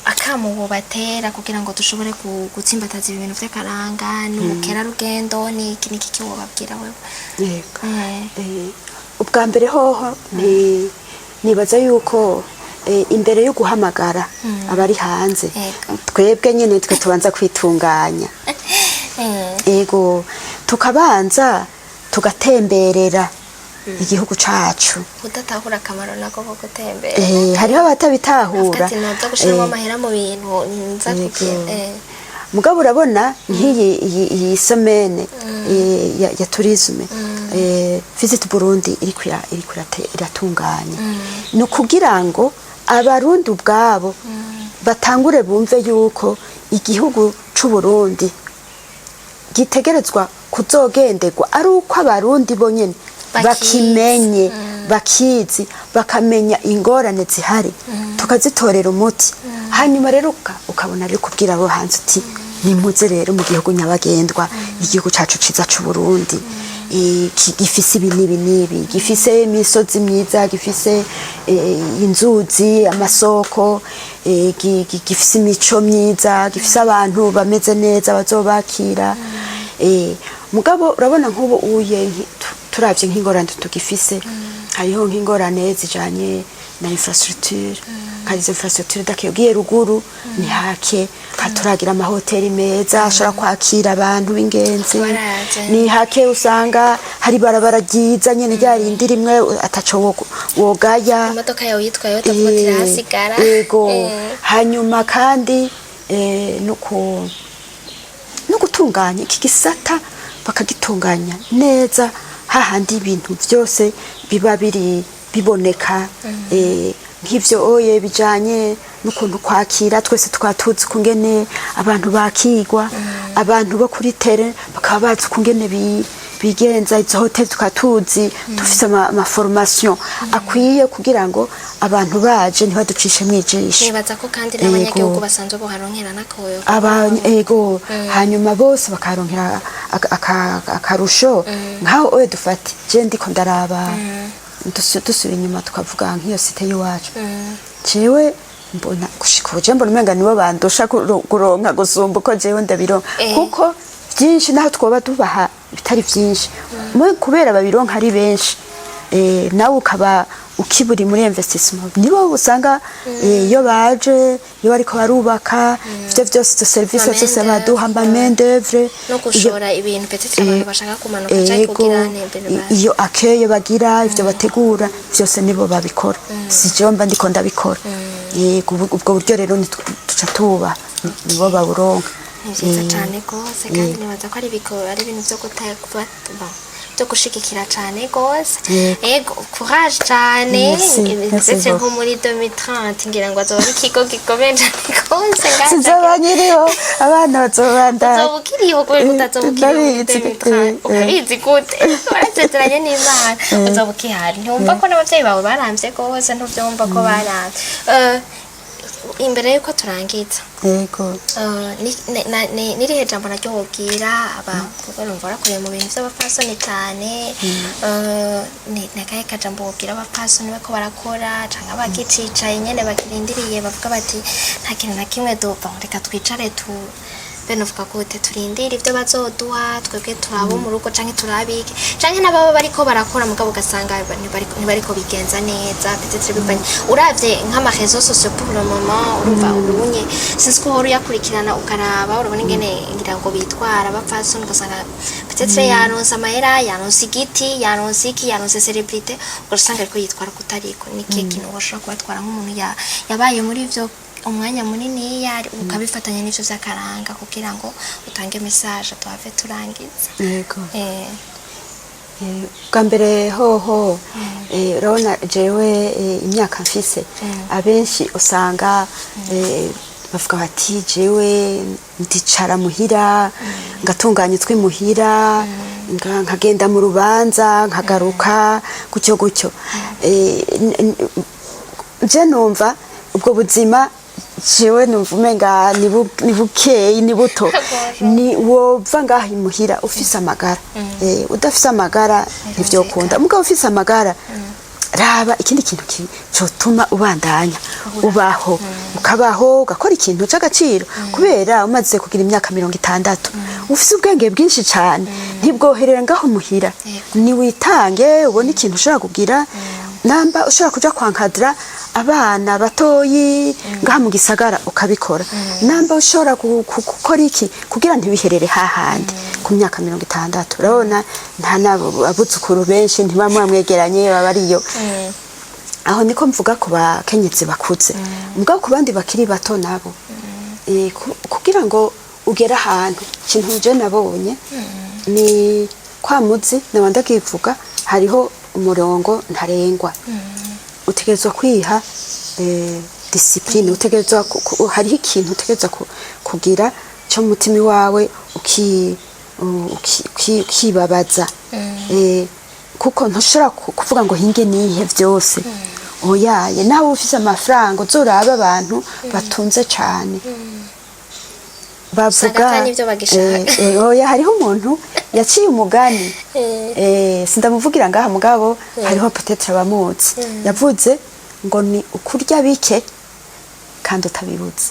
akamo wobatera kugira ngo dushobore gutsimbataza ibi bintu vy'akaranga n'ubukerarugendo? Niki wobabwira wewe? Yego. Ubwa mbere hoho ni nibaza yuko imbere yo guhamagara abari hanze, twebwe nyine twe tubanza kwitunganya. Ego, tukabanza tugatemberera igihugu cacu. Udatahura akamaro nako ko gutembera. Hariho abatabitahura. Avuga ati noza gushiramo amahera mu bintu nza kugira. Mugabo urabona nk'iyi iyi semaine ya tourisme, Visit Burundi iriko iratunganya, ni ukugira ngo Abarundi ubwabo batangure bumve yuko igihugu c'u Burundi gitegerezwa kuzogenderwa ari uko Abarundi bonyene bakizi. Bakimenye, bakizi, bakamenya ingorane zihari, tukazitorera umuti. Hanyuma rero ukabona rero kubwira abo hanze uti: "Nimuze rero mu gihugu nyabagendwa, igihugu cacu ciza c'u Burundi, gifise ibi n'ibi n'ibi, gifise imisozi myiza, gifise inzuzi, amasoko, gifise imico myiza, gifise abantu bameze neza bazobakira." Mugabo urabona nk'ubu uye turavye nk'ingorane tugifise, hariho nk'ingorane zijanye na infrastructure. Kandi izo infrastructure dake, ugiye ruguru ni hake haturagira amahoteli meza ashobora kwakira abantu b'ingenzi. Baraza. Ni hake usanga hari barabara ryiza nyene, rya rindi rimwe ataco wogaya. Imodoka yawe yitwaye utavuga uti irahasigara. Ego. Hanyuma kandi no gutunganya iki gisata, bakagitunganya neza, hahandi ibintu byose biba biri biboneka, nk'ivyo oye bijanye n'ukuntu kwakira. Twese tukaba tuzi kungene abantu bakigwa, abantu bo kuri terrain bakaba bazi ukungene bigenza izo hoteli, tukaba tuzi dufise ama formation akwiye kugira ngo abantu baje ntibaducishe mwijisho. Nibaza ko kandi n'abanyagihugu basanzwe buharonkera n'akoyo. Aba ego, hanyuma bose bakaronkera akarusho. Nkaho oye dufate, je ndiko ndaraba, dusubira inyuma tukavuga nk'iyo cité y'iwacu, jewe mbona gushika ubu, je mbona umenga nibo bandusha kuronka gusumba uko jewe ndabironka, kuko byinshi naho twoba tubaha bitari byinshi, kubera babironka ari benshi, nawe ukaba ukiburi muri investissement, nibo usanga iyo baje, iyo bariko barubaka ivyo vyose, izo service zose Ama main baduha, ama main d'oeuvre. No gushora ibintu, peut-être abantu bashaka kumanuka canke kugira ntembere. Iyo akeye bagira, ivyo bategura vyose nibo babikora, si jewe mba ndiko ndabikora. Yego, ubwo buryo rero tuca tuba nibo baburonka. Ni vyiza cane gose, kandi nibaza ko ari ari ibintu vyo bon, vyo gushigikira cane gose. Ego, courage cane. Merci, merci ndetse nko beaucoup. muri 2030 ngira ngo azoba ari ikigo gikomeye cane gose ngaha. Sinzoba nkiriho, abana bazobandanya. Uzoba ukiriho, kubera ko utazoba ukiriho muri Ndabizi. 2030? Urabizi gute? Warasezeranye n'Imana, uzoba ukihari. Ntiwumva ko n'abavyeyi bawe baramvye gose? Ntuvyumva ko baramvye? Imbere yuko turangiza, nirihe jambo naryo wobwira aba, kuko numva warakoreye mu bintu vy'abapfasoni cane, ni akahe kajambo wobwira abapfasoni bariko barakora canke abagicicaye nyene bakirindiriye, bavuga bati: "Nta kintu na kimwe dupfa, reka twicare tu bene uvuga gute, turindire ibyo bazoduha, twebwe turabo mu rugo canke turabike", canke n'ababa bariko barakora mugabo ugasanga ntibariko bigenza neza, peut-être bivanye uravye nk'ama réseaux sociaux pour le moment, urumva ubunye sinzi ko uhora uyakurikirana, ukaraba, urabona ingene ngira ngo bitwara abapfasoni, ugasanga peut-être yaronse amahera, yaronse igiti, yaronse iki, yaronse célébrité, ugasanga ariko yitwara kutariko. Ni ikihe kintu woshobora kubatwara nk'umuntu yabaye muri ivyo umwanya munini, ukabifatanya n'ivyo vy'akaranga, kugira ngo utange message tuhave turangiza? Yego. Bwa mbere hoho, urabona jewe, imyaka mfise, abenshi usanga bavuga bati: "Jewe ndicara muhira, ngatunganya utwi muhira, nkagenda mu rubanza, nkagaruka gutyo gutyo." Je numva ubwo buzima, jewe numva umenga ni bukeyi, ni buto. Ni wova ngaha imuhira ufise amagara. Udafise amagara ntivyokunda. Mugabo ufise amagara, raba ikindi kintu cotuma ubandanya ubaho, ukabaho, ugakora ikintu c'agaciro, kubera umaze kugira imyaka 60, ufise ubwenge bwinshi cane, ntibwoherera ngaho muhira. Niwitange, ubone ikintu ushobora kugira. Namba ushobora kuja kwankadira abana batoyi ngaha mu gisagara, ukabikora. Namba ushobora gukora iki kugira ntibiherere hahandi ku myaka 60, urabona nta n'abuzukuru benshi, ntibamwe mwegeranye baba ariyo. Aho niko mvuga ku bakenyezi bakuze. Mugabo ku bandi bakiri bato nabo, kugira ngo ugere ahantu, ikintu je nabonye ni kwa muzi naba ndakivuga, hariho umurongo ntarengwa utegerezwa kwiha. Discipline utegerezwa hariho ikintu utegerezwa kugira cyo mu mutima wawe, ukibabaza, kuko ntushobora kuvuga ngo hinge nihe byose. Oyaye, nawe ufise amafaranga, uzoraba abantu batunze cane bavuga Usanga ata n'ivyo bagishaka. Oya, hariho umuntu yaciye umugani, sindamuvugira ngaha, mugabo hariho peut-être abamuzi, yavuze ngo ni ukurya bike kandi utabibuze,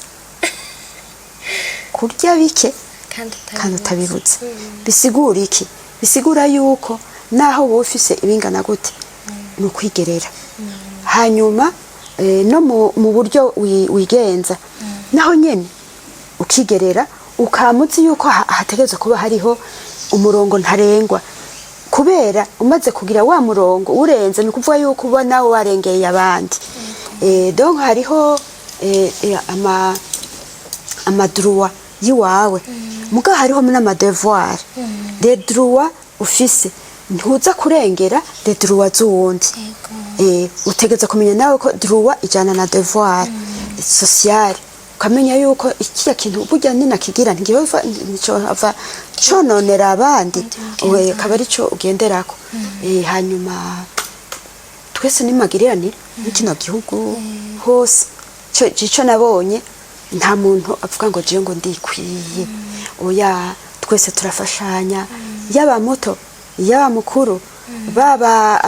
kurya bike kandi kandi utabibuze. Bisigura iki? Bisigura yuko naho wowe ufise ibingana gute, ni ukwigerera. Hanyuma no mu buryo wigenza, naho nyene ukigerera, ukamuzi yuko hategerezwa kuba hariho umurongo ntarengwa, kubera umaze kugira wa murongo urenze, ni ukuvuga yuko uba nawe warengeye abandi. Donc hariho ama droits yiwawe, muga hariho n'ama devoirs. Les droits ufise, ntuza kurengera les droits z'uwundi. Utegereza kumenya nawe ko droit ijana na devoir social, ukamenya yuko ikiriya kintu burya ninakigira ntigihova nticohava cononera abandi. Undi. We akaba arico ugenderako. Hanyuma twese ni magiriranire muri kino gihugu hose. Ico nabonye, nta muntu avuga ngo jewe ngo ndikwiye. Oya, twese turafashanya, yaba muto, yaba mukuru, baba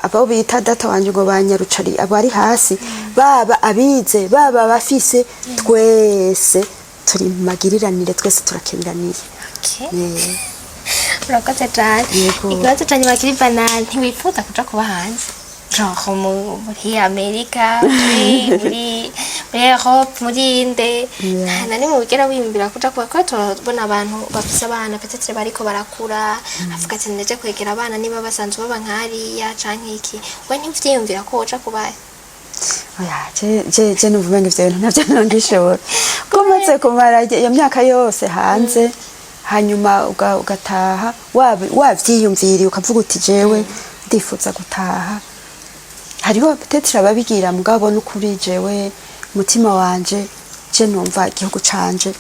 abo bita data wanje ngo banyarucari, abari hasi, baba abize, baba abafise, twese turi mu magiriranire, twese turakeneraniye. Okay. Urakoze cyane. Yego. Ikibazo cya nyuma kiri banal: ntiwifuza kuja kuba hanze, genre muri Amerika, muri Europe, muri inde? Yeah. Nta na rimwe wigera wiyumvira kuja kuba? Kuko turabona abantu bafise abana, peut-être bariko barakura, avuga ati ndaje kwegera abana niba basanzwe baba nk'hariya canke iki. We ntivyiyumvira ko woja kubayo? Oya, je numva umenga ivyo bintu navyo nongishobora, ko maze kumara iyo myaka yose hanze, hanyuma ugataha wavyiyumviriye, ukavuga uti jewe ndifuza gutaha. Hariho peut-être ababigira, mugabo n'ukuri jewe umutima wanje, je numva igihugu canje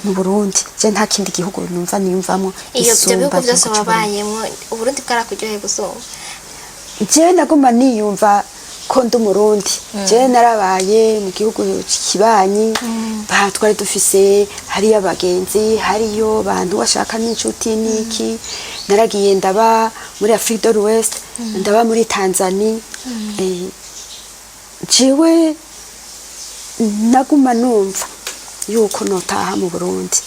mu Burundi. Je nta kindi gihugu numva niyumvamo Iyo ivyo gisumba bihugu vyose igihugu c'Uburundi. wabayemwo, Uburundi bwarakuryoheye gusumba? Jewe naguma niyumva ko ndi Umurundi. Jewe narabaye mu gihugu kibanyi, ba twari dufise hariyo abagenzi, hariyo bantu bashaka n'inshuti n'iki. Naragiye ndaba muri Afrique de l'Ouest, ndaba muri Tanzanie. Jewe naguma numva yuko notaha mu Burundi,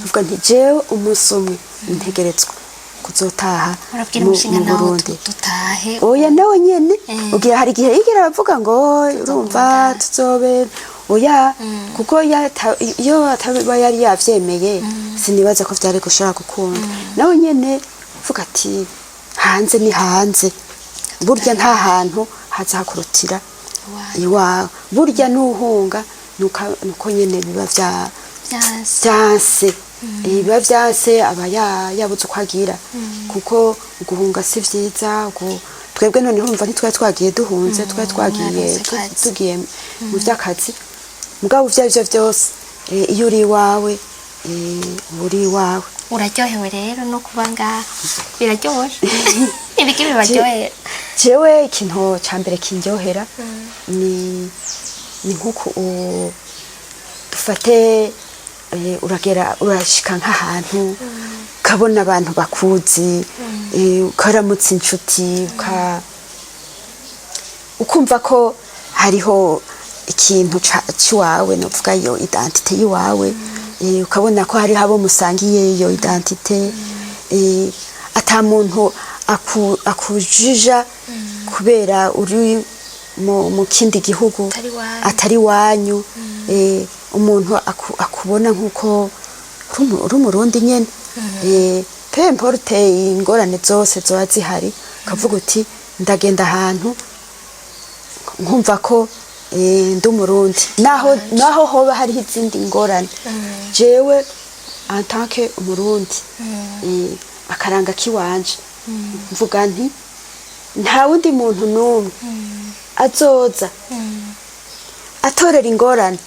mvuga nti jewe umunsi umwe ntegerezwa kuzotaha Urabwira mu umushinga mu nawe Burundi. Dutahe. Oya, nawe nyene ugira hari igihe yigira abavuga ngo urumva tuzobe. Oya, kuko iyo ataba yari yavyemeye, sinibaza ko vyari gushobora gukunda. Nawe nyene uvuga ati hanze ni hanze, burya nta hantu haza hakurutira Iwawe. iwawe. Burya nuhunga nuko nyene biba vya Vyanse. Vyanse. Biba vyanse, aba yabuze uko agira, kuko guhunga si vyiza. Twebwe noneho urumva ntitwari twagiye duhunze, twari twagiye Mwaronse akazi. Tugiye mu vy'akazi. Mugabo ivyo arivyo vyose, iyo uri iwawe, uba uri iwawe. Uraryohewe rero no kuba ngaha? Biraryoshe? Ibiki bibaryohera? Jewe ikintu ca mbere kindyohera ni nk'uku dufate, uragera urashika nk'ahantu ukabona abantu bakuzi, ukaramutsa inshuti, ukumva ko hariho ikintu c'iwawe, novuga iyo identité yiwawe, ukabona ko hariho abo musangiye iyo identité, ata muntu akujija kubera uri mu kindi gihugu Atari iwanyu. Atari iwanyu. Umuntu akubona nk'uko uri Umurundi nyene, peu importe ingorane zose zoba zihari, ukavuga uti ndagenda ahantu nkumva ko ndi Umurundi, naho hoba hariho izindi ngorane, jewe en tant que Umurundi, akaranga kiwanje, mvuga nti nta wundi muntu n'umwe. Azoza atorera ingorane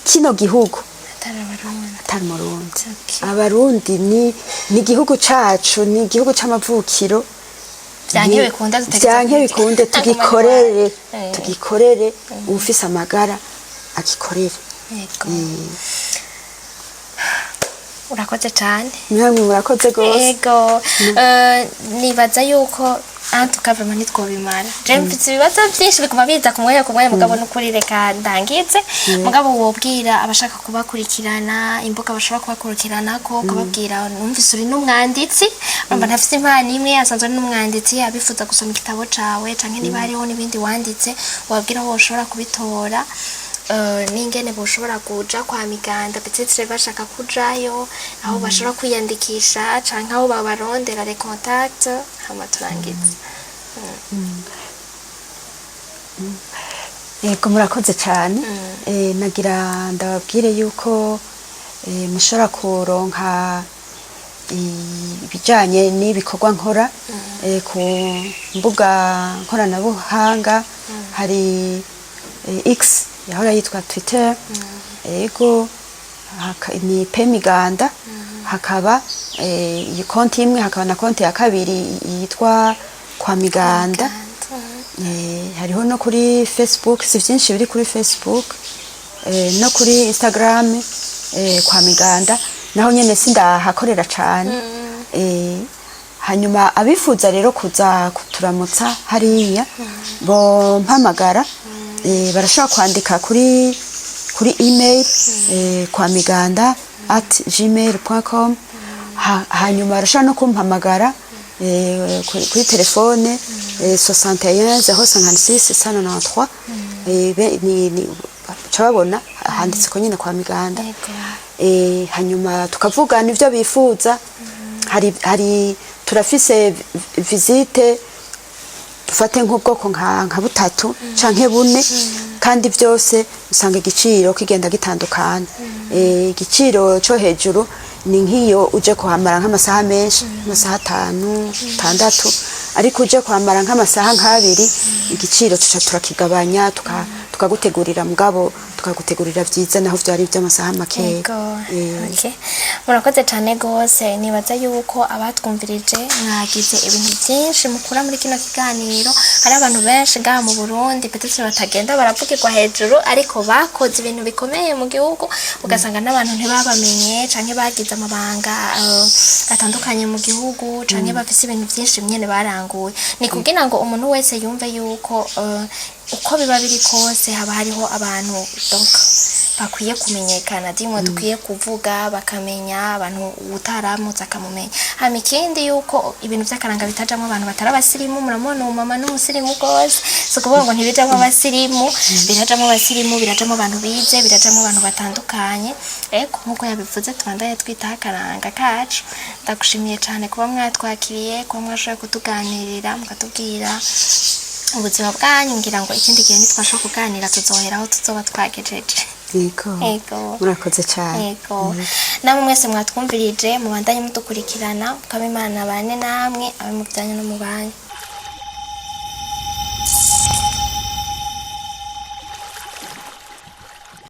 kino gihugu Atari Abarundi. Atari Murundi. Okay. Abarundi ni igihugu cacu, ni igihugu c'amavukiro. Vyanke bikunde dutegerezwa Vyanke bikunde tugikorere. Tugikorere, uwufise amagara agikorere. Yego. Urakoze cyane. Namwe murakoze rwose. Ego. Nibaza yuko en tout cas vraiment ntitwobimara. Je mfite ibibazo byinshi biguma biza ku mwanya ku mwanya, mugabo n'ukuri reka ndangize. Mugabo wobwira abashaka kubakurikirana imbuga bashobora kubakurikiranako, ukababwira. Numvise uri n'umwanditsi, urumva ntafise impano imwe, asanzwe ari n'umwanditsi. Abifuza gusoma igitabo cawe canke niba hariho n'ibindi wanditse, wabwira aho woshobora kubitora, n'ingene boshobora kuja kwa Miganda, peut-être bashaka kujayo, aho bashobora kwiyandikisha canke aho babarondera, les contacts, hama turangize. Yego, murakoze cyane. Nagira ndababwire yuko mushobora kuronka ibijyanye n'ibikorwa nkora ku mbuga nkoranabuhanga. Hari X yahora yitwa Twitter, yego, ni Pemiganda. Hakaba iyi konti imwe, hakaba na konti ya kabiri yitwa Kwa Miganda. Hariho no kuri Facebook, si byinshi biri kuri Facebook, no kuri Instagram, Kwa Miganda naho nyene sindahakorera cane. Hanyuma abifuza rero kuza kuturamutsa hariya bompamagara, barashobora kwandika kuri email kwamiganda@gmail.com. Hanyuma barashobora no kumpamagara kuri telefone 61 056 193. Baca babona handitse ko nyine Kwa Miganda. Hanyuma tukavugana ibyo bifuza. Hari turafise visite, dufate nk'ubwoko nka butatu canke bune, kandi byose usanga igiciro kigenda gitandukana. Igiciro cyo hejuru ni nk'iyo uje kuhamara nk'amasaha menshi, amasaha 5, 6, ariko uje kuhamara nk'amasaha nk'abiri, igiciro tuca turakigabanya, tukagutegurira, mugabo tukagutegurira vyiza naho vyari ivy'amasaha makeya. Okay. Murakoze cyane gose. Nibaza yuko abatwumvirije mwagize ibintu byinshi mukura muri kino kiganiro. Hari abantu benshi ngaha mu Burundi peut-être batagenda baravugirwa hejuru, ariko bakoze ibintu bikomeye mu gihugu, ugasanga n'abantu ntibabamenye, canke bagize amabanga atandukanye mu gihugu, canke bafise ibintu byinshi nyene baranguye. Ni kugira ngo umuntu wese yumve yuko uko biba biri kose haba hariho abantu donc bakwiye kumenyekana, dimwe dukwiye kuvuga bakamenya, abantu utaramutse akamumenya. Hama ikindi yuko ibintu vy'akaranga bitajamwo abantu batari abasirimu. Muramubona uwo mama n'umusirimu gose. Si ukuvuga ngo ntibijamwo abasirimu, birajamwo abasirimu, birajamwo abantu bize, birajamwo abantu batandukanye. Eko nkuko yabivuze, tubandanye twitaho akaranga kacu. Ndagushimiye cane kuba mwatwakiriye, kuba mwashoboye kutuganirira, mukatubwira ubuzima bwanyu. Ngira ngo ikindi gihe nitwashobora kuganira tuzohera aho tuzoba twagejeje. Yego. Ego. Murakoze cyane. Ego, namwe mwese mwatwumvirije, mubandanye mudukurikirana. Mukaba Imana bane namwe, abe mu byanyu no mu banyu.